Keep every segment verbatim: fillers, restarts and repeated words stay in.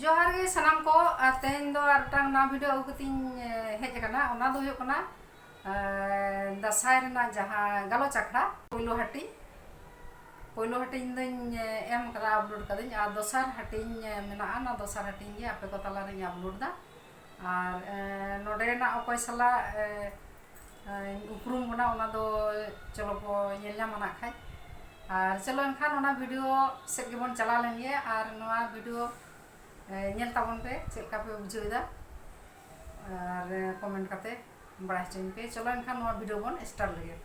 ᱡᱚᱦᱟᱨ ᱜᱮ ᱥᱟᱱᱟᱢ ᱠᱚ᱾ ᱟᱨ ᱛᱮᱦᱮᱧ ᱫᱚ ᱟᱨ ᱢᱤᱫᱴᱟᱝ ᱱᱟᱣᱟ ᱵᱷᱤᱰᱤᱭᱳ ᱟᱹᱜᱩ ᱠᱟᱛᱮᱧ, ᱮ, ᱦᱮᱡ ᱟᱠᱟᱱᱟ᱾ ᱚᱱᱟ ᱫᱚ ᱦᱩᱭᱩᱜ ᱠᱟᱱᱟ, ᱮ, ᱫᱟᱸᱥᱟᱭ ᱨᱮᱱᱟᱜ ᱡᱟᱦᱟᱸ ᱜᱟᱞᱚᱪ ᱟᱠᱷᱲᱟ ᱯᱳᱭᱞᱳ ᱦᱟᱹᱴᱤᱧ, ᱯᱳᱭᱞᱳ ᱦᱟᱹᱴᱤᱧ ᱫᱚᱧ, ᱮ, ᱮᱢ ᱠᱟᱫᱟ, ᱟᱯᱞᱳᱰ ᱠᱟᱫᱟᱹᱧ᱾ ᱟᱨ ᱫᱚᱥᱟᱨ ᱦᱟᱹᱴᱤᱧ, ᱮ, ᱢᱮᱱᱟᱜᱼᱟ, ᱚᱱᱟ ᱫᱚᱥᱟᱨ ᱦᱟᱹᱴᱤᱧ ᱜᱮ ᱟᱯᱮ ᱠᱚ ᱛᱟᱞᱟᱨᱮᱧ ᱟᱯᱞᱳᱰ ᱫᱟ᱾ ᱟᱨ, ᱮ, ᱱᱚᱰᱮᱱᱟᱜ ᱚᱠᱚᱭ ᱥᱟᱞᱟᱜ, ᱮ, ᱮ, ᱩᱯᱨᱩᱢ ᱵᱚᱱᱟ, ᱚᱱᱟ ᱫᱚ ᱪᱚᱞᱚ ᱵᱚ ᱧᱮᱞ ᱧᱟᱢᱟ ᱱᱟᱜ ᱠᱷᱟᱡ᱾ ᱟᱨ ᱪᱚᱞᱚ ᱮᱱᱠᱷᱟᱱ ᱚᱱᱟ ᱵᱷᱤᱰᱤᱭᱳ ᱥᱮᱫ ᱜᱮᱵᱚᱱ ᱪᱟᱞᱟᱣ ᱞᱮᱱ ᱜᱮ᱾ ᱟᱨ ᱱᱚᱣᱟ ᱵᱷᱤᱰᱤᱭᱳ, ᱮ, ᱧᱮᱞ ᱛᱟᱵᱚᱱ ᱯᱮ, ᱪᱮᱫ ᱞᱮᱠᱟ ᱯᱮ ᱵᱩᱡᱷᱟᱹᱣ ᱮᱫᱟ, ᱟᱨ, ᱮ, ᱠᱚᱢᱮᱱᱴ ᱠᱟᱛᱮ ᱵᱟᱲᱟᱭ ᱦᱚᱪᱚᱧ ᱯᱮ᱾ ᱪᱚᱞᱚ ᱮᱱᱠᱷᱟᱱ ᱱᱚᱣᱟ ᱵᱷᱤᱰᱤᱭᱳ ᱵᱚᱱ ᱥᱴᱟᱨᱴ ᱞᱮᱜᱮ᱾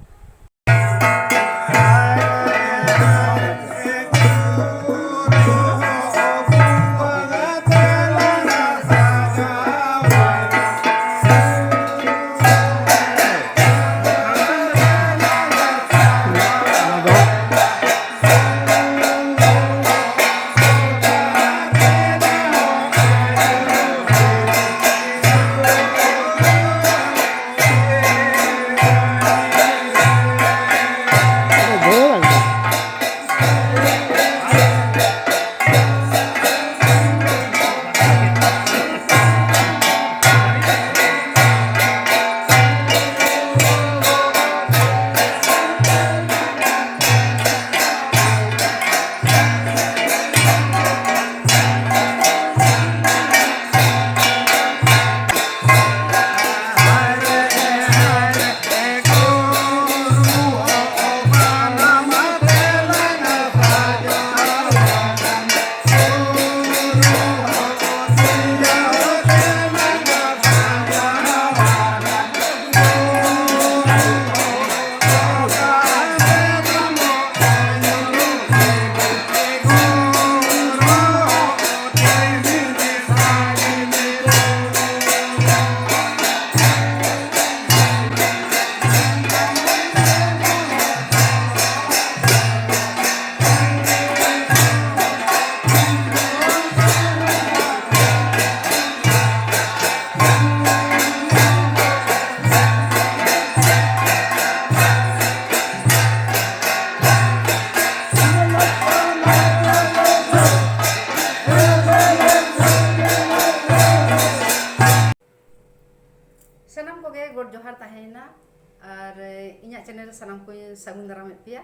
ᱤᱧᱟᱹᱜ ᱪᱮᱱᱮᱞ ᱨᱮ ᱥᱟᱱᱟᱢ ᱠᱚᱧ ᱥᱟᱹᱜᱩᱱ ᱫᱟᱨᱟᱢᱮᱫ ᱯᱮᱭᱟ᱾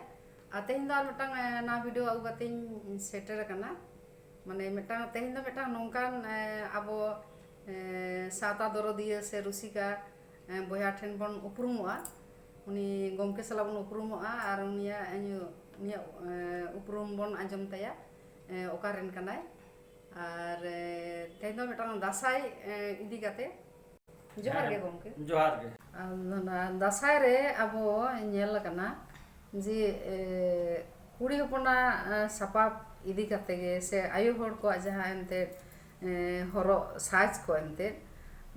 ᱟᱨ ᱛᱮᱦᱮᱧ ᱫᱚ ᱟᱨ ᱢᱤᱫᱴᱟᱝ, ᱮ, ᱱᱟᱣᱟ ᱵᱷᱤᱰᱤᱭᱳ ᱟᱹᱜᱩ ᱠᱟᱛᱮᱧ ᱥᱮᱴᱮᱨ ᱟᱠᱟᱱᱟ᱾ ᱢᱟᱱᱮ, ᱢᱤᱫᱴᱟᱝ, ᱛᱮᱦᱮᱧ ᱫᱚ ᱢᱤᱫᱴᱟᱝ ᱱᱚᱝᱠᱟᱱ, ᱮ, ᱟᱵᱚ, ᱮ, ᱥᱟᱶᱛᱟ ᱫᱚᱨᱚᱫᱤᱭᱟᱹ ᱥᱮ ᱨᱩᱥᱤᱠᱟ, ᱮ, ᱵᱚᱭᱦᱟ ᱴᱷᱮᱱ ᱵᱚᱱ ᱩᱯᱨᱩᱢᱚᱜᱼᱟ᱾ ᱩᱱᱤ ᱜᱚᱢᱠᱮ ᱥᱟᱞᱟᱜ ᱵᱚᱱ ᱩᱯᱨᱩᱢᱚᱜᱼᱟ ᱟᱨ ᱩᱱᱤᱭᱟᱜ, ᱩᱱᱤᱭᱟᱜ, ᱮ, ᱩᱯᱨᱩᱢ ᱵᱚᱱ ᱟᱸᱡᱚᱢ ᱛᱟᱭᱟ, ᱮ, ᱚᱠᱟᱨᱮᱱ ᱠᱟᱱᱟᱭ᱾ ᱟᱨ, ᱮ, ᱛᱮᱦᱮᱧ ᱫᱚ ᱢᱤᱫᱴᱟᱝ ᱫᱟᱸᱥᱟᱭ, ᱮ, ᱤᱫᱤ ᱠᱟᱛᱮ᱾ ᱡᱚᱦᱟᱨ ᱜᱮ ᱦᱮᱸ, ᱜᱚᱢᱠᱮ᱾ ᱡᱚᱦᱟᱨ ᱜᱮ᱾ ᱟᱨ ᱚᱱᱟ ᱫᱟᱸᱥᱟᱭ ᱨᱮ ᱟᱵᱚ ᱧᱮᱞ ᱟᱠᱟᱱᱟ ᱡᱮ, ᱮ, ᱠᱩᱲᱤ ᱦᱚᱯᱚᱱᱟᱜ, ᱮ, ᱥᱟᱯᱟᱵ ᱤᱫᱤ ᱠᱟᱛᱮ ᱜᱮ ᱥᱮ ᱟᱭᱳ ᱦᱚᱲ ᱠᱚᱣᱟᱜ ᱡᱟᱦᱟᱸ ᱮᱱᱛᱮᱫ, ᱮ, ᱦᱚᱨᱚᱜ ᱥᱟᱡᱽ ᱠᱚ ᱮᱱᱛᱮᱫ,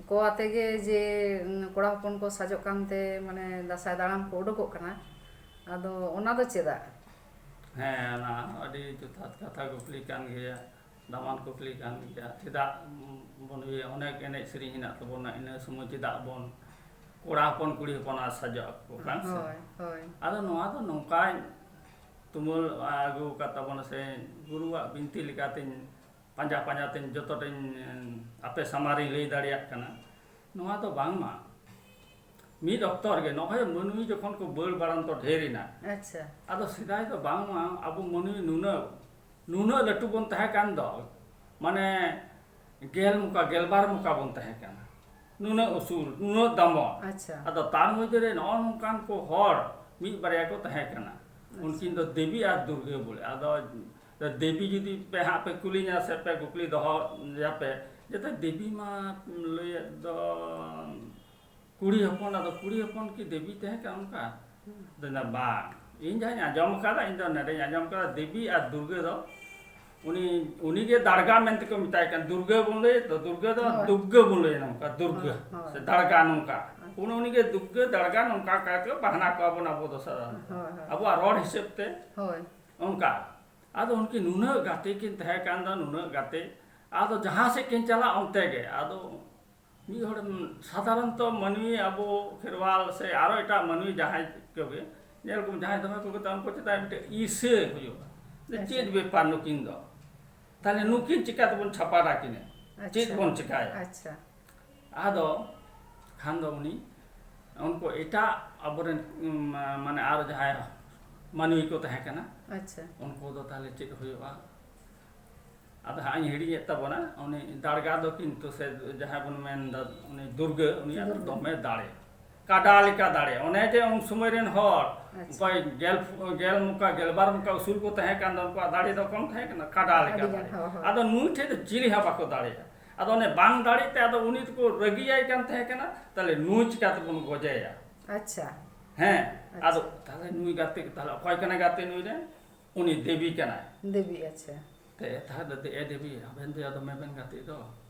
ᱠᱚ ᱟᱛᱮ ᱜᱮ ᱡᱮ, ᱩᱸ, ᱠᱚᱲᱟ ᱦᱚᱯᱚᱱ ᱠᱚ ᱥᱟᱡᱚᱜ ᱠᱟᱱᱛᱮ, ᱢᱟᱱᱮ, ᱫᱟᱸᱥᱟᱭ ᱫᱟᱬᱟᱱ ᱠᱚ ᱩᱰᱩᱠᱚᱜ ᱠᱟᱱᱟ, ᱟᱫᱚ ᱚᱱᱟ ᱫᱚ ᱪᱮᱫᱟᱜ? ᱦᱮᱸ, ᱚᱱᱟ ᱟᱹᱰᱤ ᱡᱚᱛᱷᱟᱛ ᱠᱟᱛᱷᱟ ᱠᱩᱠᱞᱤ ᱠᱟᱱ ᱜᱮᱭᱟ, ᱫᱟᱢᱟᱱ ᱠᱩᱠᱞᱤ ᱠᱟᱱ ᱜᱮᱭᱟ᱾ ᱪᱮᱫᱟᱜ ᱵᱚᱱ ᱤᱭᱟᱹ, ᱚᱱᱮᱠ ᱮᱱᱮᱡ ᱥᱮᱨᱮᱧ ᱦᱮᱱᱟᱜ ᱛᱟᱵᱚᱱᱟ, ᱤᱱᱟᱹ ᱥᱚᱢᱚᱭ ᱪᱮᱫᱟᱜ ᱵᱚᱱ ᱠᱚᱲᱟ ᱦᱚᱯᱚᱱ ᱠᱩᱲᱤ ᱦᱚᱯᱚᱱᱟᱜ ᱥᱟᱡᱚᱜ ᱟᱠᱚ, ᱵᱟᱝ ᱥᱮ? ᱦᱳᱭ, ᱦᱳᱭ᱾ ᱟᱫᱚ ᱱᱚᱣᱟ ᱫᱚ ᱱᱚᱝᱠᱟᱧ ᱛᱩᱢᱟᱹᱞ ᱟᱹᱜᱩ ᱟᱠᱟᱫ ᱛᱟᱵᱚᱱᱟ ᱥᱮ, ᱜᱩᱨᱩᱣᱟᱜ ᱵᱤᱱᱛᱤ ᱞᱮᱠᱟᱛᱮᱧ ᱯᱟᱸᱡᱟ ᱯᱟᱸᱡᱟ ᱛᱮᱧ ᱡᱚᱛᱚ ᱴᱟᱧ ᱟᱯᱮ ᱥᱟᱢᱟᱝ ᱨᱤᱧ ᱞᱟᱹᱭ ᱫᱟᱲᱮᱭᱟᱜ ᱠᱟᱱᱟ᱾ ᱱᱚᱣᱟ ᱫᱚ ᱵᱟᱝᱢᱟ ᱢᱤᱫ ᱚᱠᱛᱚ ᱨᱮᱜᱮ ᱱᱚᱜᱼᱚᱭ ᱢᱟᱹᱱᱢᱤ ᱡᱚᱠᱷᱚᱱ ᱠᱚ ᱵᱟᱹᱲ ᱵᱟᱲᱟᱱᱛᱚ ᱰᱷᱮᱨ ᱮᱱᱟ, ᱟᱪᱪᱷᱟ᱾ ᱟᱫᱚ ᱥᱮᱫᱟᱭ ᱫᱚ ᱵᱟᱝᱢᱟ ᱟᱵᱚ ᱢᱟᱹᱱᱢᱤ ᱱᱩᱱᱟᱹᱜ, ᱱᱩᱱᱟᱹᱜ ᱞᱟᱹᱴᱩ ᱵᱚᱱ ᱛᱟᱦᱮᱸ ᱠᱟᱱ ᱫᱚ, ᱢᱟᱱᱮ ᱜᱮᱞ ᱢᱚᱠᱟ, ᱜᱮᱞᱵᱟᱨ ᱢᱚᱠᱟ ᱵᱚᱱ ᱛᱟᱦᱮᱸ ᱠᱟᱱᱟ, ᱱᱩᱱᱟᱹᱜ ᱩᱥᱩᱞ, ᱱᱩᱱᱟᱹᱜ ᱫᱟᱢᱚᱜ᱾ ᱟᱪᱪᱷᱟ᱾ ᱟᱫᱚ ᱛᱟᱨ ᱢᱚᱫᱽᱫᱷᱮ ᱨᱮ ᱱᱚᱜᱼᱚ ᱱᱚᱝᱠᱟᱱ ᱠᱚ ᱦᱚᱲ ᱢᱤᱫ ᱵᱟᱨᱭᱟ ᱠᱚ ᱛᱟᱦᱮᱸ ᱠᱟᱱᱟ᱾ ᱟᱪᱪᱷᱟ᱾ ᱩᱱᱠᱤᱱ ᱫᱚ ᱫᱮᱵᱤ ᱟᱨ ᱫᱩᱨᱜᱟᱹ ᱵᱚᱞᱮ᱾ ᱟᱫᱚ ᱫᱮᱵᱤ ᱡᱩᱫᱤ ᱯᱮ ᱦᱟᱸᱜ ᱯᱮ ᱠᱩᱞᱤᱧᱟ ᱥᱮ ᱯᱮ ᱠᱩᱠᱞᱤ ᱫᱚᱦᱚᱭᱟᱯᱮ, ᱡᱟᱛᱮ ᱫᱮᱵᱤ ᱢᱟ ᱞᱟᱹᱭᱮᱫ ᱫᱚ ᱠᱩᱲᱤ ᱦᱚᱯᱚᱱ, ᱟᱫᱚ ᱠᱩᱲᱤ ᱦᱚᱯᱚᱱ ᱠᱤ ᱫᱮᱵᱤ ᱛᱟᱦᱮᱸ ᱠᱟᱱᱟ ᱚᱱᱠᱟ? ᱦᱩᱸ᱾ ᱟᱫᱚᱧ ᱢᱮᱱᱫᱟ, "ᱵᱟᱝ, ᱤᱧ ᱡᱟᱦᱟᱸᱧ ᱟᱸᱡᱚᱢ ᱟᱠᱟᱫᱟ, ᱤᱧ ᱫᱚ ᱱᱚᱰᱮᱧ ᱟᱸᱡᱚᱢ ᱟᱠᱟᱫᱟ, ᱫᱮᱵᱤ ᱟᱨ ᱫᱩᱨᱜᱟᱹ ᱫᱚ ᱩᱱᱤ, ᱩᱱᱤᱜᱮ ᱫᱟᱲᱜᱟ ᱢᱮᱱᱛᱮ ᱠᱚ ᱢᱮᱛᱟᱭ ᱠᱟᱱ, ᱫᱩᱨᱜᱟᱹ ᱵᱚᱱ ᱞᱟᱹᱭ ᱫᱚ, ᱫᱩᱨᱜᱟᱹ ᱫᱚ ᱦᱳᱭ᱾ ᱫᱩᱜᱜᱟᱹ ᱵᱚᱱ ᱞᱟᱹᱭᱟ ᱱᱚᱝᱠᱟ, ᱫᱩᱨᱜᱟᱹ ᱦᱳᱭ, ᱦᱳᱭ᱾ ᱥᱮ ᱫᱟᱲᱜᱟ ᱱᱚᱝᱠᱟ᱾ ᱟᱪᱪᱷᱟ᱾ ᱩᱱᱤ, ᱩᱱᱤᱜᱮ ᱫᱩᱜᱜᱟᱹ ᱫᱟᱲᱜᱟ ᱱᱚᱝᱠᱟ ᱠᱟᱛᱮ ᱵᱟᱦᱱᱟ ᱠᱚᱣᱟ ᱵᱚᱱ ᱟᱵᱚ ᱫᱚ ᱥᱟᱫᱷᱟᱨᱚᱱᱛᱚ᱾ ᱦᱳᱭ, ᱦᱳᱭ᱾ ᱟᱵᱚᱣᱟᱜ ᱨᱚᱲ ᱦᱤᱥᱟᱹᱵ ᱛᱮ ᱦᱳᱭ᱾ ᱚᱱᱠᱟ᱾ ᱟᱫᱚ ᱩᱱᱠᱤᱱ ᱱᱩᱱᱟᱹᱜ ᱜᱟᱛᱮ ᱠᱤᱱ ᱛᱟᱦᱮᱸ ᱠᱟᱱ ᱫᱚ, ᱱᱩᱱᱟᱹᱜ ᱜᱟᱛᱮ, ᱟᱫᱚ ᱡᱟᱦᱟᱸ ᱥᱮᱫ ᱠᱤᱱ ᱪᱟᱞᱟᱜ ᱚᱱᱛᱮ ᱜᱮ᱾ ᱟᱫᱚ ᱢᱤᱫ ᱦᱚᱲ ᱥᱟᱫᱷᱟᱨᱚᱱᱛᱚ ᱢᱟᱹᱱᱢᱤ, ᱟᱵᱚ ᱠᱷᱮᱨᱣᱟᱞ ᱥᱮ ᱟᱨᱚ ᱮᱴᱟᱜ ᱢᱟᱹᱱᱢᱤ ᱡᱟᱦᱟᱸᱭ ᱠᱚᱜᱮ, ᱧᱮᱞ ᱠᱚᱢ, ᱡᱟᱦᱟᱸᱭ ᱫᱚᱢᱮ ᱠᱚ ᱜᱟᱛᱮᱜᱼᱟ, ᱩᱱᱠᱩ ᱪᱮᱛᱟᱱ ᱢᱤᱫᱴᱮᱱ ᱤᱨᱥᱟᱹ ᱦᱩᱭᱩᱜᱼᱟ᱾ ᱡᱮ ᱟᱪᱪᱷᱟ᱾ ᱪᱮᱫ ᱵᱮᱯᱟᱨ ᱱᱩᱠᱤᱱ ᱫᱚ? ᱛᱟᱦᱞᱮ ᱱᱩᱠᱤᱱ ᱪᱤᱠᱟ ᱛᱮᱵᱚᱱ ᱪᱷᱟᱯᱟᱰᱟ ᱠᱤᱱᱟ? ᱪᱮᱫ ᱟᱪᱪᱷᱟ᱾ ᱵᱚᱱ ᱪᱤᱠᱟᱭᱟ? ᱟᱪᱪᱷᱟ᱾ ᱟᱫᱚ ᱠᱷᱟᱱ ᱫᱚ ᱩᱱᱤ ᱩᱱᱠᱩ ᱮᱴᱟᱜ ᱟᱵᱚᱨᱮᱱ, ᱩᱢ, ᱢᱟᱱᱮ ᱟᱨ ᱡᱟᱦᱟᱸᱭ ᱢᱟᱹᱱᱢᱤ ᱠᱚ ᱛᱟᱦᱮᱸ ᱠᱟᱱᱟ, ᱟᱪᱪᱷᱟ᱾ ᱩᱱᱠᱩ ᱫᱚ ᱛᱟᱦᱚᱞᱮ ᱪᱮᱫ ᱦᱩᱭᱩᱜᱼᱟ? ᱟᱫᱚ ᱦᱟᱸᱜ ᱤᱧ ᱦᱤᱲᱤᱧᱮᱫ ᱛᱟᱵᱚᱱᱟ, ᱩᱱᱤ ᱫᱟᱲᱜᱟ ᱫᱚ ᱠᱤᱱᱛᱩ ᱥᱮ ᱡᱟᱦᱟᱸᱭ ᱵᱚᱱ ᱢᱮᱱᱫᱟ ᱩᱱᱤ ᱫᱩᱨᱜᱟᱹ, ᱩᱱᱤᱭᱟᱜ ᱫᱚ ᱫᱩᱨᱜᱟᱹ᱾ ᱫᱚᱢᱮ ᱫᱟᱲᱮ, ᱠᱟᱰᱟ ᱞᱮᱠᱟ ᱫᱟᱲᱮ᱾ ᱚᱱᱮ ᱡᱮ ᱩᱱ ᱥᱚᱢᱚᱭ ᱨᱮᱱ ᱦᱚᱲ, ᱟᱪᱪᱷᱟ᱾ ᱚᱠᱚᱭ ᱜᱮᱞ, ᱜᱮᱞ ᱢᱚᱠᱟ, ᱜᱮᱞᱵᱟᱨ ᱢᱚᱠᱟ ᱩᱥᱩᱞ ᱠᱚ ᱛᱟᱦᱮᱸ ᱠᱟᱱ ᱫᱚ, ᱩᱱᱠᱩᱣᱟᱜ ᱫᱟᱲᱮ ᱫᱚ ᱠᱚᱢ ᱛᱟᱦᱮᱸ ᱠᱟᱱᱟ, ᱠᱟᱰᱟ ᱞᱮᱠᱟ ᱟᱹᱰᱤ ᱜᱟᱱ, ᱫᱟᱲᱮ᱾ ᱦᱳᱭ, ᱦᱳᱭ᱾ ᱟᱫᱚ ᱱᱩᱭ ᱴᱷᱮᱡ ᱫᱚ ᱪᱤᱞᱤ ᱦᱚᱸ ᱵᱟᱠᱚ ᱫᱟᱲᱮᱭᱟᱜᱼᱟ᱾ ᱟᱫᱚ ᱚᱱᱮ ᱵᱟᱝ ᱫᱟᱲᱮᱜ ᱛᱮ ᱟᱫᱚ ᱩᱱᱤ ᱫᱚᱠᱚ ᱨᱟᱹᱜᱤᱭᱟᱭ ᱠᱟᱱ ᱛᱟᱦᱮᱸ ᱠᱟᱱᱟ, ᱛᱟᱦᱞᱮ ᱱᱩᱭ ᱪᱤᱠᱟ ᱛᱮᱵᱚᱱ ᱜᱚᱡᱮᱭᱟ? ᱟᱪᱪᱷᱟ᱾ ᱦᱮᱸ, ᱟᱪᱪᱷᱟ᱾ ᱟᱫᱚ ᱛᱟᱦᱞᱮ ᱱᱩᱭ ᱜᱟᱛᱮ, ᱛᱟᱦᱞᱮ ᱚᱠᱚᱭ ᱠᱟᱱᱟᱭ ᱜᱟᱛᱮ ᱱᱩᱭ ᱨᱮᱱ? ᱩᱱᱤ ᱫᱮᱵᱤ ᱠᱟᱱᱟᱭ᱾ ᱫᱮᱵᱤ, ᱟᱪᱪᱷᱟ᱾ ᱛᱮ ᱛᱟᱦᱞᱮ ᱫᱮ-, ᱮ ᱫᱮᱵᱤ, ᱟᱵᱮᱱ ᱫᱚ ᱟᱫᱚ ᱫᱚᱢᱮ ᱵᱮᱱ ᱜᱟᱛᱮᱜ ᱫᱚ,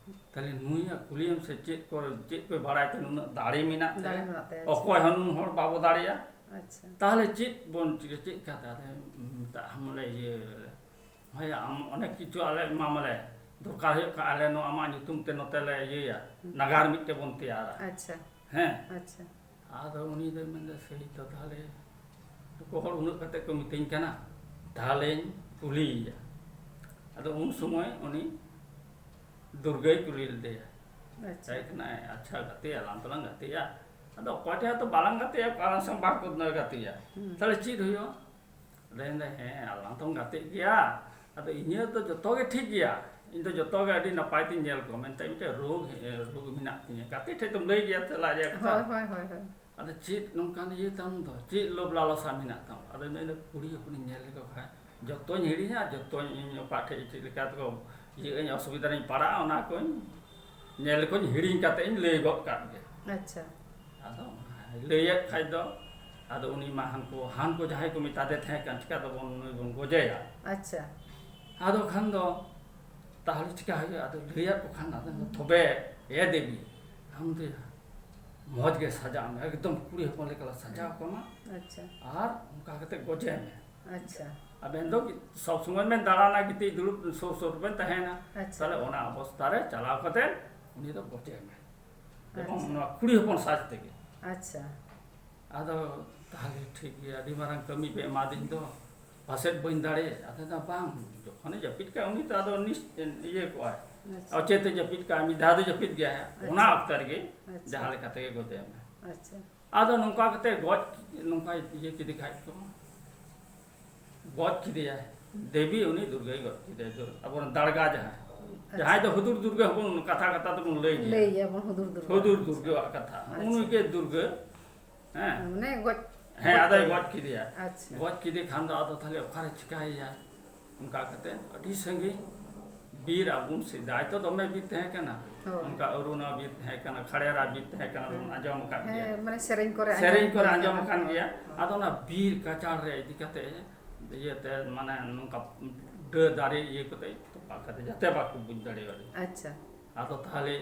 ᱛᱟᱦᱞᱮ ᱱᱩᱭᱟᱜ ᱠᱩᱞᱤᱭᱮᱢ ᱥᱮ ᱪᱮᱫ ᱠᱚ, ᱪᱮᱫ ᱠᱚᱭ ᱵᱟᱲᱟᱭ ᱛᱮ ᱱᱩᱱᱟᱹᱜ ᱫᱟᱲᱮ ᱢᱮᱱᱟᱜ ᱛᱟᱭᱟ? ᱫᱟᱲᱮ ᱢᱮᱱᱟᱜ ᱛᱟᱭᱟ, ᱟᱪᱪᱷᱟ᱾ ᱚᱠᱚᱭ ᱦᱚᱸ ᱱᱩᱱ ᱦᱚᱲ ᱵᱟᱵᱚ ᱫᱟᱲᱮᱭᱟᱜᱼᱟ᱾ ᱟᱪᱪᱷᱟ᱾ ᱛᱟᱦᱞᱮ ᱪᱮᱫ ᱵᱚᱱ ᱪᱤᱠᱟᱹ, ᱪᱮᱫ ᱠᱟᱛᱮ ᱟᱫᱚ ᱢᱮᱛᱟᱜ ᱦᱟᱢ ᱞᱮ ᱤᱭᱟᱹ, ᱦᱳᱭ, ᱟᱢ ᱚᱱᱮᱠ ᱠᱤᱪᱷᱩ ᱟᱞᱮ ᱮᱢᱟᱢᱟᱞᱮ, ᱫᱚᱨᱠᱟᱨ ᱦᱩᱭᱩᱜ ᱠᱷᱟᱱ ᱟᱞᱮ ᱱᱚᱣᱟ ᱟᱢᱟᱜ ᱧᱩᱛᱩᱢ ᱛᱮ ᱱᱚᱛᱮ ᱞᱮ ᱤᱭᱟᱹᱭᱟ, ᱦᱩᱸ᱾ ᱱᱟᱜᱟᱨ ᱢᱤᱫᱴᱮᱡ ᱵᱚᱱ ᱛᱮᱭᱟᱨᱟ᱾ ᱟᱪᱪᱷᱟ᱾ ᱦᱮᱸ᱾ ᱟᱪᱪᱷᱟ᱾ ᱟᱫᱚ ᱩᱱᱤ ᱫᱚᱭ ᱢᱮᱱᱫᱟ, "ᱥᱮᱭ ᱛᱚ, ᱛᱟᱦᱞᱮ ᱱᱩᱠᱩ ᱦᱚᱲ ᱩᱱᱟᱹᱜ ᱠᱟᱛᱮ ᱠᱚ ᱢᱤᱛᱟᱹᱧ ᱠᱟᱱᱟ, ᱛᱟᱦᱞᱮᱧ ᱠᱩᱞᱤᱭᱮᱭᱟ᱾" ᱟᱫᱚ ᱩᱱ ᱥᱚᱢᱚᱭ ᱩᱱᱤ ᱫᱩᱨᱜᱟᱹᱭ ᱠᱩᱞᱤ ᱞᱮᱫᱮᱭᱟ᱾ ᱟᱪᱪᱷᱟ᱾ ᱢᱮᱛᱟᱭ ᱠᱟᱱᱟᱭ, "ᱟᱪᱪᱷᱟ, ᱜᱟᱛᱮ ᱟᱞᱟᱝ ᱫᱚᱞᱟᱝ ᱜᱟᱛᱮᱜᱼᱟ, ᱟᱫᱚ ᱚᱠᱚᱭ ᱴᱷᱮᱡ ᱦᱚᱸᱛᱚ ᱵᱟᱞᱟᱝ ᱜᱟᱛᱮᱜᱼᱟ, ᱚᱠᱟ ᱥᱟᱶ ᱵᱟᱝ ᱠᱚ ᱜᱟᱛᱮᱜᱼᱟ, ᱦᱩᱸ᱾ ᱛᱟᱦᱞᱮ ᱪᱮᱫ ᱦᱩᱭᱩᱜᱼᱟ?" ᱟᱫᱚ ᱢᱮᱱᱫᱟᱭ, "ᱦᱮᱸ, ᱟᱞᱟᱝ ᱫᱚᱢ ᱜᱟᱛᱮᱜ ᱜᱮᱭᱟ, ᱟᱫᱚ ᱤᱧᱟᱹᱜ ᱫᱚ ᱡᱚᱛᱚ ᱜᱮ ᱴᱷᱤᱠ ᱜᱮᱭᱟ, ᱤᱧ ᱫᱚ ᱡᱚᱛᱚ ᱜᱮ ᱟᱹᱰᱤ ᱱᱟᱯᱟᱭ ᱛᱤᱧ ᱧᱮᱞ ᱠᱚᱣᱟ, ᱢᱮᱱᱛᱮ ᱢᱤᱫᱴᱮᱡ ᱨᱳᱜᱽ, ᱨᱳᱜᱽ ᱢᱮᱱᱟᱜ ᱛᱤᱧᱟᱹ, ᱜᱟᱛᱮ ᱴᱷᱮᱡ ᱫᱚᱢ ᱞᱟᱹᱭ ᱜᱮᱭᱟ ᱛᱚ ᱞᱟᱡ ᱨᱮᱭᱟᱜ ᱠᱟᱛᱷᱟ?" ᱦᱳᱭ, ᱦᱳᱭ, ᱦᱳᱭ, ᱦᱳᱭ᱾ ᱟᱫᱚ ᱪᱮᱫ ᱱᱚᱝᱠᱟᱱ ᱤᱭᱟᱹ ᱛᱟᱢ ᱫᱚ? ᱪᱮᱫ ᱞᱳᱵᱷ ᱞᱟᱞᱚᱥᱟ ᱢᱮᱱᱟᱜ ᱛᱟᱢᱟ? ᱟᱫᱚ ᱢᱮᱱᱫᱟ, "ᱠᱩᱲᱤ ᱦᱚᱯᱚᱱᱤᱧ ᱧᱮᱞ ᱞᱮᱠᱚ ᱠᱷᱟᱱ ᱡᱚᱛᱚᱧ ᱦᱤᱲᱤᱧᱟ, ᱡᱚᱛᱚᱧ, ᱤᱧ ᱚᱠᱟ ᱴᱷᱮᱡ ᱪᱮᱫ ᱞᱮᱠᱟ ᱛᱮᱠᱚ ᱤᱭᱟᱹ ᱟᱹᱧ, ᱚᱥᱩᱵᱤᱫᱷᱟ ᱨᱤᱧ ᱯᱟᱲᱟᱜᱼᱟ, ᱚᱱᱟ ᱠᱚᱧ ᱧᱮᱞ ᱞᱮᱠᱚᱧ ᱦᱤᱲᱤᱧ ᱠᱟᱛᱮ ᱤᱧ ᱞᱟᱹᱭ ᱜᱚᱫ ᱠᱟᱜ ᱜᱮ᱾" ᱟᱪᱪᱷᱟ᱾ ᱟᱫᱚ ᱚᱱᱟ ᱞᱟᱹᱭᱮᱫ ᱠᱷᱟᱡ ᱫᱚ, ᱟᱫᱚ ᱩᱱᱤ ᱢᱟ ᱦᱟᱱᱠᱩ, ᱦᱟᱱᱠᱩ ᱡᱟᱦᱟᱸᱭ ᱠᱚ ᱢᱮᱛᱟ ᱫᱮ ᱛᱟᱦᱮᱸ ᱠᱟᱱ, "ᱪᱤᱠᱟ ᱛᱮᱵᱚᱱ ᱱᱩᱭ ᱵᱚᱱ ᱜᱚᱡᱮᱭᱟ?" ᱟᱪᱪᱷᱟ᱾ ᱟᱫᱚ ᱠᱷᱟᱱ ᱫᱚ ᱛᱟᱦᱞᱮ ᱪᱤᱠᱟ ᱦᱩᱭᱩᱜᱼᱟ? ᱟᱫᱚ ᱞᱟᱹᱭᱟᱫ ᱠᱚ ᱠᱷᱟᱱ, ᱟᱫᱚ ᱛᱚᱵᱮ ᱮ ᱫᱮᱵᱤ, ᱟᱢ ᱫᱚ ᱢᱚᱡᱽ ᱜᱮ ᱥᱟᱡᱟᱜ ᱢᱮ, ᱮᱠᱫᱚᱢ ᱠᱩᱲᱤ ᱦᱚᱯᱚᱱ ᱞᱮᱠᱟ ᱞᱮ ᱥᱟᱡᱟᱣ ᱠᱟᱢᱟ, ᱟᱪᱪᱷᱟ᱾ ᱟᱨ ᱚᱱᱠᱟ ᱠᱟᱛᱮ ᱜᱚᱡᱮ ᱢᱮ᱾ ᱟᱪᱪᱷᱟ᱾ ᱟᱵᱮᱱ ᱫᱚ ᱥᱚᱵ ᱥᱚᱢᱚᱭ ᱵᱮᱱ ᱫᱟᱬᱟᱱᱟ, ᱜᱤᱛᱤᱡ ᱫᱩᱲᱩᱵ ᱥᱩᱨ ᱥᱩᱨ ᱵᱮᱱ ᱛᱟᱦᱮᱱᱟ, ᱟᱪᱪᱷᱟ᱾ ᱛᱟᱦᱞᱮ ᱚᱱᱟ ᱚᱵᱚᱥᱛᱟ ᱨᱮ ᱪᱟᱞᱟᱣ ᱠᱟᱛᱮ ᱩᱱᱤ ᱫᱚ ᱜᱚᱡᱮ ᱢᱮ, ᱮᱵᱚᱝ ᱟᱪᱪᱷᱟ᱾ ᱱᱚᱣᱟ ᱠᱩᱲᱤ ᱦᱚᱯᱚᱱ ᱥᱟᱡᱽ ᱛᱮᱜᱮ᱾ ᱟᱪᱪᱷᱟ᱾ ᱟᱫᱚ ᱛᱟᱦᱞᱮ ᱴᱷᱤᱠ ᱜᱮᱭᱟ, ᱟᱹᱰᱤ ᱢᱟᱨᱟᱝ ᱠᱟᱹᱢᱤ ᱯᱮ ᱮᱢᱟᱫᱤᱧ ᱫᱚ, ᱯᱟᱥᱮᱡ ᱵᱟᱹᱧ ᱫᱟᱲᱮᱭᱟᱜᱼᱟ᱾ ᱟᱫᱚ ᱢᱮᱱᱫᱟ, "ᱵᱟᱝ, ᱡᱚᱠᱷᱚᱱᱮ ᱡᱟᱹᱯᱤᱫ ᱠᱟᱜᱼᱟ, ᱩᱱᱤ ᱛᱚ ᱟᱫᱚ ᱱᱤᱥ-, ᱤᱭᱟᱹ ᱠᱚᱜᱼᱟᱭ, ᱟᱪᱪᱷᱟ᱾ ᱚᱪᱮᱛᱮ ᱡᱟᱹᱯᱤᱫ ᱠᱟᱜᱼᱟ, ᱢᱤᱫ ᱫᱷᱟᱣ ᱫᱚ ᱡᱟᱹᱯᱤᱫ ᱜᱮᱭᱟᱭ ᱦᱟᱸᱜ, ᱚᱱᱟ ᱟᱪᱪᱷᱟ᱾ ᱚᱠᱛᱚ ᱨᱮᱜᱮ ᱟᱪᱪᱷᱟ᱾ ᱡᱟᱦᱟᱸ ᱞᱮᱠᱟ ᱛᱮᱜᱮ ᱜᱚᱡᱮ ᱢᱮ᱾" ᱟᱪᱪᱷᱟ᱾ ᱟᱫᱚ ᱱᱚᱝᱠᱟ ᱠᱟᱛᱮ ᱜᱚᱡ, ᱱᱚᱝᱠᱟ ᱤᱭᱟᱹ ᱠᱮᱫᱮ ᱠᱷᱟᱡ ᱠᱚ, ᱜᱚᱡ ᱠᱮᱫᱮᱭᱟᱭ᱾ ᱫᱮᱵᱤ ᱩᱱᱤ ᱫᱩᱨᱜᱟᱹᱭ ᱜᱚᱡ ᱠᱮᱫᱮᱭᱟ, ᱫᱩᱨ-, ᱟᱵᱚᱨᱮᱱ ᱫᱟᱲᱜᱟ ᱡᱟᱦᱟᱸᱭ, ᱡᱟᱦᱟᱸᱭ ᱫᱚ ᱦᱩᱫᱩᱲ ᱫᱩᱨᱜᱟᱹ ᱦᱚᱸᱵᱚᱱ ᱠᱟᱛᱷᱟ ᱠᱟᱛᱷᱟ ᱛᱮᱵᱚᱱ ᱞᱟᱹᱭ ᱜᱮᱭᱟ᱾ ᱞᱟᱹᱭ ᱜᱮᱭᱟᱵᱚᱱ ᱦᱩᱫᱩᱲ ᱫᱩᱨᱜᱟᱹ᱾ ᱦᱩᱫᱩᱲ ᱫᱩᱨᱜᱟᱹᱣᱟᱜ ᱠᱟᱛᱷᱟ, ᱟᱪᱪᱷᱟ᱾ ᱩᱱᱤ ᱜᱮ ᱫᱩᱨᱜᱟᱹ᱾ ᱦᱮᱸ᱾ ᱢᱟᱱᱮ ᱜᱚᱡ, ᱦᱮᱸ, ᱜᱚᱡ ᱟᱫᱚᱭ ᱠᱮᱫᱮᱭᱟ᱾ ᱜᱚᱡ ᱠᱮᱫᱮᱭᱟ᱾ ᱟᱪᱪᱷᱟ᱾ ᱜᱚᱡ ᱠᱮᱫᱮ ᱠᱷᱟᱱ ᱫᱚ ᱟᱫᱚ ᱛᱟᱦᱞᱮ ᱚᱠᱟᱨᱮ ᱪᱤᱠᱟᱹᱭᱮᱭᱟ? ᱚᱱᱠᱟ ᱠᱟᱛᱮ ᱟᱹᱰᱤ ᱥᱟᱺᱜᱤᱧ ᱵᱤᱨ, ᱟᱵᱚ ᱥᱮᱫᱟᱭ ᱛᱚ ᱫᱚᱢᱮ ᱵᱤᱨ ᱛᱟᱦᱮᱸ ᱠᱟᱱᱟ᱾ ᱦᱳᱭ᱾ ᱚᱱᱠᱟ ᱟᱹᱨᱩᱱᱟ ᱵᱤᱨ ᱛᱟᱦᱮᱸ ᱠᱟᱱᱟ, ᱠᱷᱟᱲᱮᱨᱟ ᱵᱤᱨ ᱛᱟᱦᱮᱸ ᱠᱟᱱᱟ, ᱵᱚᱱ ᱟᱸᱡᱚᱢ ᱟᱠᱟᱫ ᱜᱮᱭᱟ᱾ ᱦᱮᱸ, ᱢᱟᱱᱮ ᱥᱮᱨᱮᱧ ᱠᱚᱨᱮ ᱥᱮᱨᱮᱧ ᱠᱚᱨᱮ ᱟᱸᱡᱚᱢ ᱟᱠᱟᱱ ᱜᱮᱭᱟ᱾ ᱦᱳᱭ᱾ ᱟᱫᱚ ᱚᱱᱟ ᱵᱤᱨ ᱠᱟᱪᱟᱲ ᱨᱮ ᱤᱫᱤ ᱠᱟᱛᱮ, ᱤᱭᱟᱹᱛᱮ, ᱢᱟᱱᱮ ᱱᱚᱝᱠᱟ ᱰᱟᱹ ᱫᱟᱨᱮ ᱤᱭᱟᱹ ᱠᱟᱛᱮ ᱛᱚᱯᱟ ᱠᱟᱛᱮ ᱡᱟᱛᱮ ᱵᱟᱠᱚ ᱵᱩᱡᱽ ᱫᱟᱲᱮᱭᱟᱜ᱾ ᱟᱪᱪᱷᱟ᱾ ᱟᱫᱚ ᱛᱟᱦᱞᱮ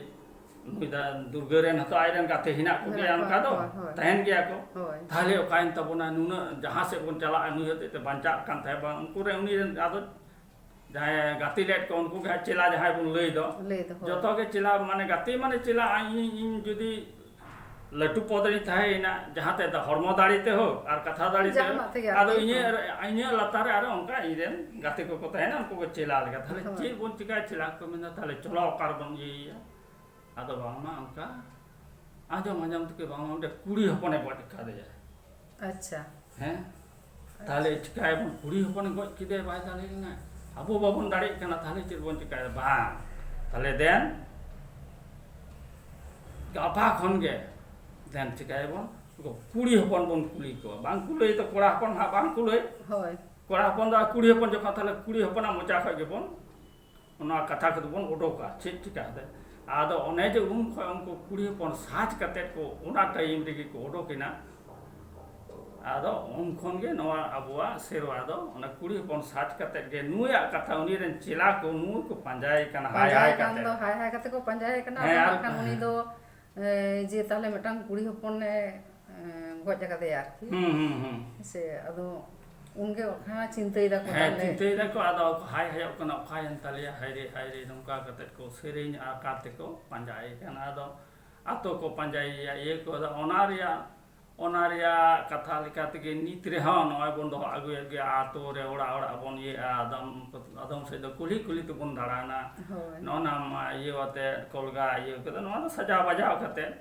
ᱱᱩᱭ ᱫᱟ ᱫᱩᱨᱜᱟᱹ ᱨᱮᱱ ᱦᱚᱸᱛᱚ ᱟᱡ ᱨᱮᱱ ᱜᱟᱛᱮ ᱦᱮᱱᱟᱜ ᱠᱚᱜᱮᱭᱟ, ᱢᱮᱱᱟᱜ ᱠᱚᱣᱟ, ᱚᱱᱠᱟ ᱫᱚ ᱦᱳᱭ, ᱦᱳᱭ᱾ ᱛᱟᱦᱮᱱ ᱜᱮᱭᱟ ᱠᱚ᱾ ᱦᱳᱭ᱾ ᱛᱟᱦᱞᱮ ᱚᱠᱟᱭᱮᱱ ᱛᱟᱵᱚᱱᱟ, ᱱᱩᱱᱟᱹᱜ ᱡᱟᱦᱟᱸ ᱥᱮᱫ ᱵᱚᱱ ᱪᱟᱞᱟᱜᱼᱟ, ᱱᱩᱭ ᱦᱚᱛᱮᱡ ᱛᱮ ᱵᱟᱧᱪᱟᱜ ᱠᱟᱱ ᱛᱟᱦᱮᱸ ᱵᱟᱝ, ᱩᱱᱠᱩ ᱨᱮ ᱩᱱᱤ ᱨᱮᱱ ᱟᱫᱚ ᱡᱟᱦᱟᱸᱭ ᱜᱟᱛᱮ ᱞᱮᱫ ᱠᱚ, ᱩᱱᱠᱩ ᱜᱮ ᱦᱟᱸᱜ ᱪᱮᱞᱟ ᱡᱟᱦᱟᱸᱭ ᱵᱚᱱ ᱞᱟᱹᱭ ᱫᱚ, ᱞᱟᱹᱭ ᱫᱚ, ᱦᱳᱭ᱾ ᱡᱚᱛᱚ ᱜᱮ ᱪᱮᱞᱟ, ᱢᱟᱱᱮ ᱜᱟᱛᱮ ᱢᱟᱱᱮ ᱪᱮᱞᱟ, ᱤᱧ, ᱤᱧ ᱡᱩᱫᱤ ᱞᱟᱹᱴᱩ ᱯᱚᱫᱽ ᱨᱤᱧ ᱛᱟᱦᱮᱸᱭᱮᱱᱟ, ᱡᱟᱦᱟᱸ ᱛᱮ ᱫᱚ ᱦᱚᱲᱢᱚ ᱫᱟᱲᱮ ᱛᱮ ᱦᱳᱠ ᱟᱨ ᱠᱟᱛᱷᱟ ᱫᱟᱲᱮ ᱛᱮ ᱡᱟᱦᱟᱱᱟᱜ ᱦᱳᱠ, ᱛᱮᱜᱮ ᱟᱫᱚ ᱟᱨᱠᱤ, ᱤᱧᱟᱹᱜ, ᱦᱳᱭ᱾ ᱤᱧᱟᱹᱜ ᱞᱟᱛᱟᱨ ᱨᱮ ᱟᱨᱚ ᱚᱱᱠᱟ ᱤᱧ ᱨᱮᱱ ᱜᱟᱛᱮ ᱠᱚᱠᱚ ᱛᱟᱦᱮᱱᱟ, ᱩᱱᱠᱩ ᱠᱚ ᱪᱮᱞᱟ ᱞᱮᱠᱟ᱾ ᱛᱟᱦᱞᱮ ᱦᱳᱭ᱾ ᱪᱮᱫ ᱵᱚᱱ ᱪᱤᱠᱟᱹᱭᱟ? ᱪᱮᱞᱟ ᱠᱚ ᱢᱮᱱᱟ, "ᱛᱟᱦᱞᱮ ᱪᱚᱞᱚ ᱚᱠᱟ ᱨᱮᱵᱚᱱ ᱤᱭᱟᱹᱭᱮᱭᱟ?" ᱟᱫᱚ ᱵᱟᱝᱢᱟ ᱚᱱᱠᱟ ᱟᱸᱡᱚᱢ ᱟᱸᱡᱚᱢ ᱛᱮᱜᱮ ᱵᱟᱝᱢᱟ ᱚᱸᱰᱮ ᱠᱩᱲᱤ ᱦᱚᱯᱚᱱᱮ ᱜᱚᱡ ᱟᱠᱟᱫᱮᱭᱟ᱾ ᱟᱪᱪᱷᱟ᱾ ᱦᱮᱸ? ᱛᱟᱦᱞᱮ ᱪᱤᱠᱟᱹᱭᱟᱵᱚᱱ? ᱠᱩᱲᱤ ᱦᱚᱯᱚᱱᱮ ᱜᱚᱡ ᱠᱮᱫᱮᱭᱟ, ᱵᱟᱭ ᱫᱟᱲᱮ ᱞᱮᱱᱟ, ᱟᱵᱚ ᱵᱟᱵᱚᱱ ᱫᱟᱲᱮᱭᱟᱜ ᱠᱟᱱᱟ, ᱛᱟᱦᱞᱮ ᱪᱮᱫ ᱵᱚᱱ ᱪᱤᱠᱟᱹᱭᱟ? ᱵᱟᱝ, ᱛᱟᱦᱞᱮ ᱫᱮᱱ ᱜᱟᱯᱟ ᱠᱷᱚᱱ ᱜᱮ ᱫᱮᱱ ᱪᱤᱠᱟᱹᱭᱟᱵᱚᱱ? ᱠᱩᱲᱤ ᱦᱚᱯᱚᱱ ᱵᱚᱱ ᱠᱩᱞᱤ ᱠᱚᱣᱟ, ᱵᱟᱝ ᱠᱩᱞᱟᱹᱭ ᱛᱚ ᱠᱚᱲᱟ ᱦᱚᱯᱚᱱ ᱦᱟᱸᱜ ᱵᱟᱝ ᱠᱩᱞᱟᱹᱭ᱾ ᱦᱳᱭ᱾ ᱠᱚᱲᱟ ᱦᱚᱯᱚᱱ ᱫᱚ ᱟᱨ ᱠᱩᱲᱤ ᱦᱚᱯᱚᱱ ᱡᱚᱠᱷᱚᱱ, ᱛᱟᱦᱞᱮ ᱠᱩᱲᱤ ᱦᱚᱯᱚᱱᱟᱜ ᱢᱚᱪᱟ ᱠᱷᱚᱱ ᱜᱮᱵᱚᱱ ᱚᱱᱟ ᱠᱟᱛᱷᱟ ᱠᱚᱫᱚ ᱵᱚᱱ ᱚᱰᱚᱠᱟ, ᱪᱮᱫ ᱪᱤᱠᱟᱹᱛᱮ? ᱟᱫᱚ ᱚᱱᱮ ᱡᱮ ᱩᱱ ᱠᱷᱚᱱ ᱩᱱᱠᱩ ᱠᱩᱲᱤ ᱦᱚᱯᱚᱱ ᱥᱟᱡᱽ ᱠᱟᱛᱮᱫ ᱠᱚ ᱚᱱᱟ ᱴᱟᱭᱤᱢ ᱨᱮᱜᱮ ᱠᱚ ᱚᱰᱚᱠ ᱮᱱᱟ᱾ ᱟᱫᱚ ᱩᱱ ᱠᱷᱚᱱ ᱜᱮ ᱱᱚᱣᱟ ᱟᱵᱚᱣᱟᱜ ᱥᱮᱨᱣᱟ ᱫᱚ ᱚᱱᱟ ᱠᱩᱲᱤ ᱦᱚᱯᱚᱱ ᱥᱟᱡᱽ ᱠᱟᱛᱮᱫ ᱜᱮ ᱱᱩᱭᱟᱜ ᱠᱟᱛᱷᱟ, ᱩᱱᱤ ᱨᱮᱱ ᱪᱮᱞᱟ ᱠᱚ ᱱᱩᱭ ᱠᱚ ᱯᱟᱸᱡᱟᱭᱮ ᱠᱟᱱᱟ, ᱦᱟᱭ ᱯᱟᱸᱡᱟᱭᱮ ᱦᱟᱭ ᱠᱟᱱ ᱠᱟᱛᱮᱫ᱾ ᱫᱚ ᱦᱟᱭ ᱦᱟᱭ ᱠᱟᱛᱮ ᱠᱚ ᱯᱟᱸᱡᱟᱭᱮ ᱠᱟᱱᱟ᱾ ᱦᱮᱸ, ᱟᱫᱚ ᱟᱨ ᱱᱟᱜ ᱠᱷᱟᱱ ᱩᱱᱤ ᱫᱚ, ᱮ, ᱡᱮ ᱛᱟᱦᱞᱮ ᱢᱤᱫᱴᱟᱝ ᱠᱩᱲᱤ ᱦᱚᱯᱚᱱᱮ, ᱮ, ᱜᱚᱡ ᱟᱠᱟᱫᱮᱭᱟ ᱟᱨᱠᱤ᱾ ᱦᱩᱸ, ᱦᱩᱸ, ᱦᱩᱸ᱾ ᱥᱮ ᱟᱫᱚ ᱩᱱᱜᱮ ᱚᱠᱟ ᱪᱤᱱᱛᱟᱹᱭ ᱫᱟᱠᱚ ᱦᱮᱸ, ᱛᱟᱦᱞᱮ᱾ ᱪᱤᱱᱛᱟᱹᱭ ᱫᱟᱠᱚ, ᱟᱫᱚ ᱦᱟᱭ ᱦᱟᱭᱚᱜ ᱠᱟᱱᱟ, ᱚᱠᱟᱭᱮᱱ ᱛᱟᱞᱮᱭᱟ, ᱦᱟᱭ ᱨᱮ, ᱦᱟᱭ ᱨᱮ, ᱱᱚᱝᱠᱟ ᱠᱟᱛᱮᱫ ᱠᱚ ᱥᱮᱨᱮᱧ ᱟᱠᱟᱨ ᱛᱮᱠᱚ ᱯᱟᱸᱡᱟᱭᱮ ᱠᱟᱱᱟ᱾ ᱟᱫᱚ ᱟᱛᱳ ᱠᱚ ᱯᱟᱸᱡᱟᱭᱮᱭᱟ, ᱤᱭᱟᱹ ᱠᱚ, ᱟᱫᱚ ᱚᱱᱟ ᱨᱮᱭᱟᱜ, ᱚᱱᱟ ᱨᱮᱭᱟᱜ ᱠᱟᱛᱷᱟ ᱞᱮᱠᱟ ᱛᱮᱜᱮ ᱱᱤᱛ ᱨᱮᱦᱚᱸ ᱱᱚᱜᱼᱚᱭ ᱵᱚᱱ ᱫᱚᱦᱚ ᱟᱹᱜᱩᱭᱮᱫ ᱜᱮᱭᱟ, ᱟᱛᱳ ᱨᱮ, ᱚᱲᱟᱜ ᱚᱲᱟᱜ ᱵᱚᱱ ᱤᱭᱟᱹᱜᱼᱟ, ᱟᱫᱚᱢ, ᱟᱫᱚᱢ ᱥᱮᱫ ᱫᱚ ᱠᱩᱞᱦᱤ ᱠᱩᱞᱦᱤ ᱛᱮᱵᱚᱱ ᱫᱟᱬᱟᱱᱟ᱾ ᱦᱳᱭ᱾ ᱱᱚᱜᱼᱚ ᱱᱟ ᱢᱟ ᱤᱭᱟᱹ ᱟᱛᱮᱫ, ᱠᱚᱞᱜᱟ ᱤᱭᱟᱹ ᱠᱟᱛᱮᱫ, ᱱᱚᱣᱟ ᱫᱚ ᱥᱟᱡᱟᱣ ᱵᱟᱡᱟᱣ ᱠᱟᱛᱮᱫ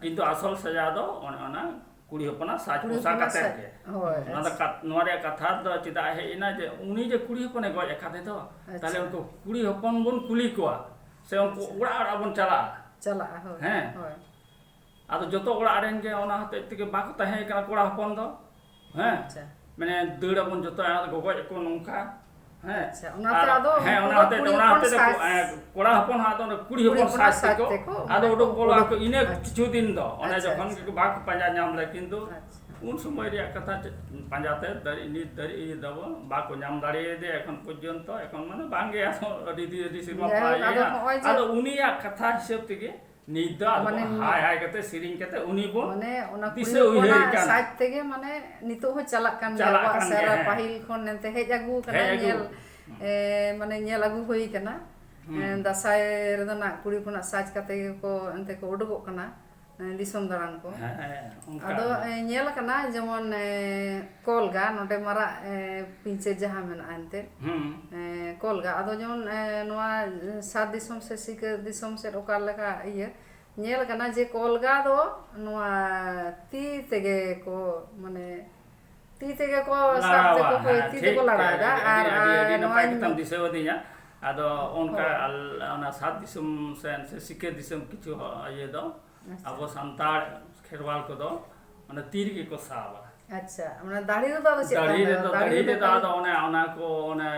ᱠᱤᱱᱛᱩ ᱟᱥᱚᱞ ᱥᱟᱡᱟ ᱫᱚ ᱚᱱᱮ ᱚᱱᱟ ᱠᱩᱲᱤ ᱦᱚᱯᱚᱱᱟᱜ ᱥᱟᱡᱽ ᱠᱩᱲᱤ ᱯᱳᱥᱟᱠ ᱦᱚᱯᱚᱱᱟᱜ ᱠᱟᱛᱮ ᱥᱟᱡᱽ, ᱜᱮ᱾ ᱦᱳᱭ, ᱚᱱᱟ ᱫᱚ ᱟᱪᱪᱷᱟ᱾ ᱠᱟᱛ-, ᱱᱚᱣᱟ ᱨᱮᱭᱟᱜ ᱠᱟᱛᱷᱟ ᱫᱚ ᱪᱮᱫᱟᱜ ᱦᱮᱡ ᱮᱱᱟ ᱡᱮ ᱩᱱᱤ ᱡᱮ ᱠᱩᱲᱤ ᱦᱚᱯᱚᱱᱮ ᱜᱚᱡ ᱟᱠᱟᱫᱮ ᱫᱚ, ᱟᱪᱪᱷᱟ᱾ ᱛᱟᱦᱞᱮ ᱩᱱᱠᱩ ᱠᱩᱲᱤ ᱦᱚᱯᱚᱱ ᱵᱚᱱ ᱠᱩᱞᱤ ᱠᱚᱣᱟ, ᱥᱮ ᱩᱱᱠᱩ ᱟᱪᱪᱷᱟ᱾ ᱚᱲᱟᱜ ᱚᱲᱟᱜ ᱵᱚᱱ ᱪᱟᱞᱟᱜᱼᱟ᱾ ᱪᱟᱞᱟᱜᱼᱟ, ᱦᱳᱭ, ᱦᱮᱸ᱾ ᱦᱳᱭ᱾ ᱟᱫᱚ ᱡᱚᱛᱚ ᱚᱲᱟᱜ ᱨᱮᱱ ᱜᱮ ᱚᱱᱟ ᱦᱚᱛᱮᱡ ᱛᱮᱜᱮ ᱵᱟᱠᱚ ᱛᱟᱦᱮᱸ ᱠᱟᱱᱟ ᱠᱚᱲᱟ ᱦᱚᱯᱚᱱ ᱫᱚ᱾ ᱦᱮᱸ᱾ ᱟᱪᱪᱷᱟ᱾ ᱢᱟᱱᱮ ᱫᱟᱹᱲ ᱟᱵᱚᱱ ᱡᱚᱛᱚ, ᱟᱨ ᱜᱚᱜᱚᱡ ᱟᱠᱚ ᱱᱚᱝᱠᱟ᱾ ᱦᱮᱸ᱾ ᱟᱪᱪᱷᱟ, ᱚᱱᱟᱛᱮ ᱟᱨ, ᱟᱫᱚ ᱦᱮᱸ, ᱩᱱᱠᱩ ᱚᱱᱟ ᱫᱚ ᱦᱚᱛᱮᱡ ᱛᱮ, ᱠᱩᱲᱤ ᱚᱱᱟ ᱦᱚᱯᱚᱱ ᱦᱚᱛᱮᱡ ᱛᱮ ᱥᱟᱡᱽ, ᱠᱚ-, ᱮ, ᱠᱚᱲᱟ ᱦᱚᱯᱚᱱ ᱦᱚᱸ ᱟᱫᱚ ᱚᱱᱟ ᱠᱩᱲᱤ ᱠᱩᱲᱤ ᱦᱚᱯᱚᱱ ᱦᱚᱯᱚᱱᱟᱜ ᱥᱟᱡᱽ ᱥᱟᱡᱽ ᱛᱮᱠᱚ ᱛᱮᱠᱚ ᱟᱫᱚ ᱩᱰᱩᱠ ᱩᱰᱩᱠ ᱵᱚᱞᱚ ᱩᱰᱩᱠ, ᱟᱠᱚ ᱤᱱᱟᱹ ᱟᱪᱪᱷᱟ᱾ ᱠᱤᱪᱷᱩ ᱫᱤᱱ ᱫᱚ, ᱚᱱᱮ ᱟᱪᱪᱷᱟ, ᱡᱚᱠᱷᱚᱱ ᱟᱪᱪᱷᱟ᱾ ᱜᱮᱠᱚ ᱵᱟᱠᱚ ᱯᱟᱸᱡᱟ ᱧᱟᱢ ᱞᱮᱫ, ᱠᱤᱱᱛᱩ ᱟᱪᱪᱷᱟ᱾ ᱩᱱ ᱥᱚᱢᱚᱭ ᱨᱮᱭᱟᱜ ᱠᱟᱛᱷᱟ ᱪᱮᱫ, ᱯᱟᱸᱡᱟ ᱛᱮ ᱫᱟᱲᱮ, ᱱᱤᱛ ᱫᱷᱟᱹᱨᱤᱡ ᱤᱭᱟᱹ ᱫᱟᱵᱚᱱ, ᱵᱟᱠᱚ ᱧᱟᱢ ᱫᱟᱲᱮᱭᱟᱫᱮᱭᱟ ᱮᱠᱷᱚᱱ ᱯᱚᱨᱡᱚᱱᱛᱚ᱾ ᱮᱠᱷᱚᱱ ᱢᱟᱱᱮ ᱵᱟᱝᱜᱮ ᱟᱨᱦᱚᱸ ᱟᱹᱰᱤ ᱫᱤᱱ, ᱟᱹᱰᱤ ᱥᱮᱨᱢᱟ ᱡᱟᱭᱦᱳᱠ, ᱯᱟᱨ ᱟᱫᱚ ᱤᱭᱟᱹᱭᱮᱱᱟ᱾ ᱦᱚᱸᱜᱼᱚᱭ ᱡᱮ ᱟᱫᱚ ᱩᱱᱤᱭᱟᱜ ᱠᱟᱛᱷᱟ ᱦᱤᱥᱟᱹᱵ ᱛᱮᱜᱮ ᱱᱤᱛ ᱫᱚ ᱟᱫᱚ ᱢᱟᱱᱮ ᱵᱚᱱ ᱦᱟᱭ ᱦᱟᱭ ᱠᱟᱛᱮ ᱥᱮᱨᱮᱧ ᱠᱟᱛᱮ ᱩᱱᱤ ᱵᱚᱱ ᱢᱟᱱᱮ ᱚᱱᱟ ᱠᱩᱲᱤ ᱫᱤᱥᱟᱹ ᱩᱭᱦᱟᱹᱨ ᱦᱚᱯᱚᱱᱟᱜ ᱠᱟᱱ᱾ ᱥᱟᱡᱽ ᱛᱮᱜᱮ ᱢᱟᱱᱮ ᱱᱤᱛᱚᱜ ᱦᱚᱸ ᱪᱟᱞᱟᱜ ᱠᱟᱱ ᱜᱮᱭᱟ ᱪᱟᱞᱟᱜ ᱟᱵᱚᱣᱟᱜ ᱠᱟᱱ ᱥᱮᱨᱣᱟ ᱜᱮᱭᱟ, ᱦᱮᱸ᱾ ᱯᱟᱹᱦᱤᱞ ᱠᱷᱚᱱ ᱮᱱᱛᱮ ᱦᱮᱡ ᱟᱹᱜᱩ ᱠᱟᱱᱟ, ᱦᱮᱡ ᱟᱹᱜᱩ᱾ ᱧᱮᱞ, ᱦᱩᱸ᱾ ᱮ, ᱢᱟᱱᱮ ᱧᱮᱞ ᱟᱹᱜᱩ ᱦᱩᱭ ᱠᱟᱱᱟ᱾ ᱦᱩᱸ᱾ ᱮ, ᱫᱟᱸᱥᱟᱭ ᱨᱮᱫᱚ ᱱᱟᱜ ᱠᱩᱲᱤ ᱦᱚᱯᱚᱱᱟᱜ ᱥᱟᱡᱽ ᱠᱟᱛᱮ ᱜᱮᱠᱚ ᱮᱱᱛᱮ ᱠᱚ ᱩᱰᱩᱠᱚᱜ ᱠᱟᱱᱟ, ᱮ, ᱫᱤᱥᱚᱢ ᱫᱟᱬᱟᱱ ᱠᱚ᱾ ᱦᱮᱸ, ᱚᱱᱠᱟ ᱟᱫᱚ, ᱜᱮ᱾ ᱮ, ᱧᱮᱞ ᱟᱠᱟᱱᱟ ᱡᱮᱢᱚᱱ, ᱮ, ᱠᱚᱞᱜᱟ ᱱᱚᱰᱮ ᱢᱟᱨᱟᱜ, ᱮ, ᱯᱤᱧᱪᱟᱹᱨ ᱡᱟᱦᱟᱸ ᱢᱮᱱᱟᱜᱼᱟ ᱮᱱᱛᱮ, ᱦᱩᱸ᱾ ᱮ, ᱠᱚᱞᱜᱟ᱾ ᱟᱫᱚ ᱡᱮᱢᱚᱱ, ᱮ, ᱱᱚᱣᱟ, ᱮ, ᱥᱟᱛ ᱫᱤᱥᱚᱢ ᱥᱮ ᱥᱤᱠᱟᱹᱨ ᱫᱤᱥᱚᱢ ᱥᱮᱫ ᱚᱠᱟ ᱞᱮᱠᱟ ᱤᱭᱟᱹ, ᱧᱮᱞ ᱟᱠᱟᱱᱟ ᱡᱮ ᱠᱚᱞᱜᱟ ᱫᱚ ᱱᱚᱣᱟ ᱛᱤ ᱛᱮᱜᱮ ᱠᱚ, ᱢᱟᱱᱮ, ᱛᱤ ᱛᱮᱜᱮ ᱠᱚ ᱥᱟᱵ ᱞᱟᱲᱟᱣᱟ, ᱛᱮᱠᱚ ᱠᱚ, ᱦᱮᱸ, ᱛᱤ ᱴᱷᱤᱠ, ᱛᱮᱠᱚ ᱴᱷᱤᱠ, ᱞᱟᱲᱟᱣᱮᱫᱟ᱾ ᱟᱹᱰᱤ, ᱟᱹᱰᱤ, ᱟᱨ, ᱟᱹᱰᱤ, ᱟᱨ, ᱟᱹᱰᱤ ᱱᱚᱣᱟ ᱱᱟᱯᱟᱭ ᱠᱟᱛᱷᱟᱢ ᱫᱤᱥᱟᱹᱣᱟᱫᱤᱧᱟ᱾ ᱟᱫᱚ ᱚᱱᱠᱟ ᱦᱳᱭ᱾ ᱟᱞ-, ᱚᱱᱟ ᱥᱟᱛ ᱫᱤᱥᱚᱢ ᱥᱮᱱ ᱥᱮ ᱥᱤᱠᱟᱹᱨ ᱫᱤᱥᱚᱢ ᱠᱤᱪᱷᱩ ᱦᱚ-, ᱤᱭᱟᱹ ᱫᱚ ᱟᱪᱪᱷᱟ᱾ ᱟᱵᱚ ᱥᱟᱱᱛᱟᱲ ᱠᱷᱮᱨᱣᱟᱞ ᱠᱚᱫᱚ ᱚᱱᱟ ᱛᱤ ᱨᱮᱜᱮ ᱠᱚ ᱥᱟᱵᱟ᱾ ᱟᱪᱪᱷᱟ, ᱚᱱᱟ ᱫᱟᱲᱦᱤ ᱨᱮᱫᱚ ᱟᱫᱚ ᱪᱮᱫ ᱫᱟᱲᱦᱤ ᱛᱟᱦᱮᱱᱟ? ᱨᱮᱫᱚ, ᱫᱟᱲᱦᱤ ᱫᱟᱲᱦᱤ ᱨᱮᱫᱚ ᱠᱷᱟᱹᱞᱤ ᱟᱫᱚ ᱚᱱᱮ ᱚᱱᱟ ᱠᱚ, ᱚᱱᱮ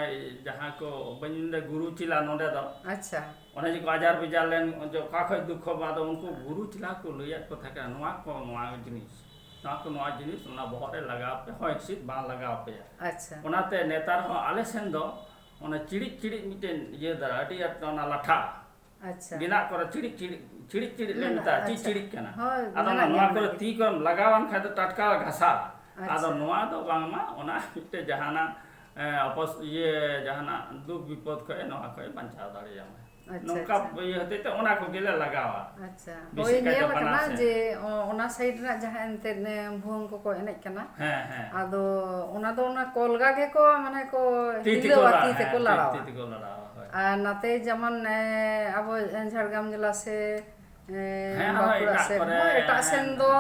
ᱡᱟᱦᱟᱸ ᱠᱚ ᱵᱟᱹᱧ ᱢᱮᱱᱫᱟ, ᱜᱩᱨᱩ ᱪᱮᱞᱟ ᱱᱚᱰᱮ ᱫᱚ᱾ ᱟᱪᱪᱷᱟ᱾ ᱚᱱᱮ ᱡᱮ ᱠᱚ ᱟᱡᱟᱨ ᱵᱮᱡᱟᱨ ᱞᱮᱱ, ᱡᱮ ᱚᱠᱟ ᱠᱷᱚᱡ ᱫᱩᱠᱠᱷᱚ ᱵᱟ, ᱟᱫᱚ ᱩᱱᱠᱩ ᱜᱩᱨᱩ ᱪᱮᱞᱟ ᱠᱚ ᱞᱟᱹᱭᱟᱫ ᱠᱚ ᱛᱟᱦᱮᱸ ᱠᱟᱱᱟ, ᱱᱚᱣᱟ ᱠᱚ, ᱱᱚᱣᱟ ᱡᱤᱱᱤᱥ, ᱱᱚᱣᱟ ᱠᱚ, ᱱᱚᱣᱟ ᱡᱤᱱᱤᱥ ᱚᱱᱟ ᱵᱚᱦᱚᱜ ᱨᱮ ᱞᱟᱜᱟᱣ ᱯᱮ, ᱦᱚᱭ ᱦᱤᱸᱥᱤᱫ ᱵᱟᱝ ᱞᱟᱜᱟᱣ ᱯᱮᱭᱟ᱾ ᱟᱪᱪᱷᱟ᱾ ᱚᱱᱟᱛᱮ ᱱᱮᱛᱟᱨ ᱦᱚᱸ ᱟᱞᱮ ᱥᱮᱱ ᱫᱚ ᱚᱱᱟ ᱪᱤᱲᱤᱡ ᱪᱤᱲᱤᱡ ᱢᱤᱫᱴᱮᱱ ᱤᱭᱟᱹ ᱫᱟᱨᱟ, ᱟᱹᱰᱤ ᱟᱸᱴ ᱚᱱᱟ ᱞᱟᱴᱷᱟ᱾ ᱟᱪᱪᱷᱟ᱾ ᱜᱮᱱᱟᱜ ᱠᱚᱨᱮ ᱪᱤᱲᱤᱡ ᱪᱤᱲᱤᱡ, ᱪᱤᱲᱤᱡ ᱪᱤᱲᱤᱡ ᱞᱮ ᱢᱮᱱᱟᱜᱼᱟ, ᱢᱮᱛᱟᱜᱼᱟ, ᱪᱤ ᱟᱪᱪᱷᱟ᱾ ᱪᱤᱲᱤᱡ ᱠᱟᱱᱟ᱾ ᱦᱳᱭ, ᱟᱫᱚ ᱚᱱᱟ ᱢᱮᱱᱟᱜ ᱱᱚᱣᱟ ᱜᱮᱭᱟ, ᱠᱚᱨᱮ ᱢᱮᱱᱟᱜ ᱛᱤ ᱜᱮᱭᱟ᱾ ᱠᱚᱨᱮᱢ ᱞᱟᱜᱟᱣᱟᱱ ᱠᱷᱟᱡ ᱫᱚ ᱴᱟᱴᱠᱟ ᱜᱷᱟᱥᱟᱜᱼᱟ᱾ ᱟᱫᱚ ᱟᱪᱪᱷᱟ᱾ ᱱᱚᱣᱟ ᱫᱚ ᱵᱟᱝᱢᱟ ᱚᱱᱟ ᱢᱤᱫᱴᱮᱡ ᱡᱟᱦᱟᱱᱟᱜ, ᱮ, ᱚᱯᱚᱥ-, ᱤᱭᱟᱹ, ᱡᱟᱦᱟᱱᱟᱜ ᱫᱩᱠ ᱵᱤᱯᱚᱫ ᱠᱷᱚᱡ ᱱᱚᱣᱟ ᱠᱷᱚᱡ ᱵᱟᱧᱪᱟᱣ ᱫᱟᱲᱮᱭᱟᱢᱟ᱾ ᱟᱪᱪᱷᱟ, ᱱᱚᱝᱠᱟ ᱟᱪᱪᱷᱟ᱾ ᱤᱭᱟᱹ ᱦᱚᱛᱮᱡ ᱛᱮ ᱚᱱᱟ ᱠᱚᱜᱮ ᱞᱮ ᱞᱟᱜᱟᱣᱟ᱾ ᱟᱪᱪᱷᱟ᱾ ᱵᱮᱥᱤ ᱦᱳᱭ, ᱠᱟᱭᱛᱮ ᱧᱮᱞ ᱵᱟᱱᱟᱨ ᱟᱠᱟᱱᱟ ᱥᱮᱱ᱾ ᱡᱮ, ᱚ, ᱚᱱᱟ side ᱨᱮᱱᱟᱜ ᱡᱟᱦᱟᱸ ᱮᱱᱛᱮᱫ, ᱮ, ᱵᱷᱩᱣᱟᱹᱝ ᱠᱚᱠᱚ ᱮᱱᱮᱡ ᱠᱟᱱᱟ᱾ ᱦᱮᱸ, ᱦᱮᱸ᱾ ᱟᱫᱚ ᱚᱱᱟ ᱫᱚ ᱚᱱᱟ ᱠᱚᱞᱜᱟ ᱜᱮᱠᱚ, ᱢᱟᱱᱮ ᱠᱚ ᱛᱤ ᱛᱮᱠᱚ ᱦᱤᱞᱟᱹᱣᱟ, ᱞᱟ-, ᱛᱤ ᱦᱮᱸ, ᱛᱮᱠᱚ ᱛᱤ, ᱞᱟᱲᱟᱣᱟ᱾ ᱛᱤ ᱛᱮᱠᱚ ᱞᱟᱲᱟᱣᱟ, ᱦᱳᱭ᱾ ᱟᱨ ᱱᱟᱛᱮ ᱡᱮᱢᱚᱱ, ᱮ, ᱟᱵᱚ ᱡᱷᱟᱲᱜᱨᱟᱢ ᱡᱮᱞᱟ ᱥᱮ ᱦᱮᱸ, ᱟᱨᱦᱚᱸ ᱵᱟᱸᱠᱩᱲᱟ ᱮᱴᱟᱜ ᱥᱮᱫ ᱠᱚᱨᱮ, ᱦᱚᱸ, ᱮᱴᱟᱜ ᱥᱮᱱ ᱫᱚ,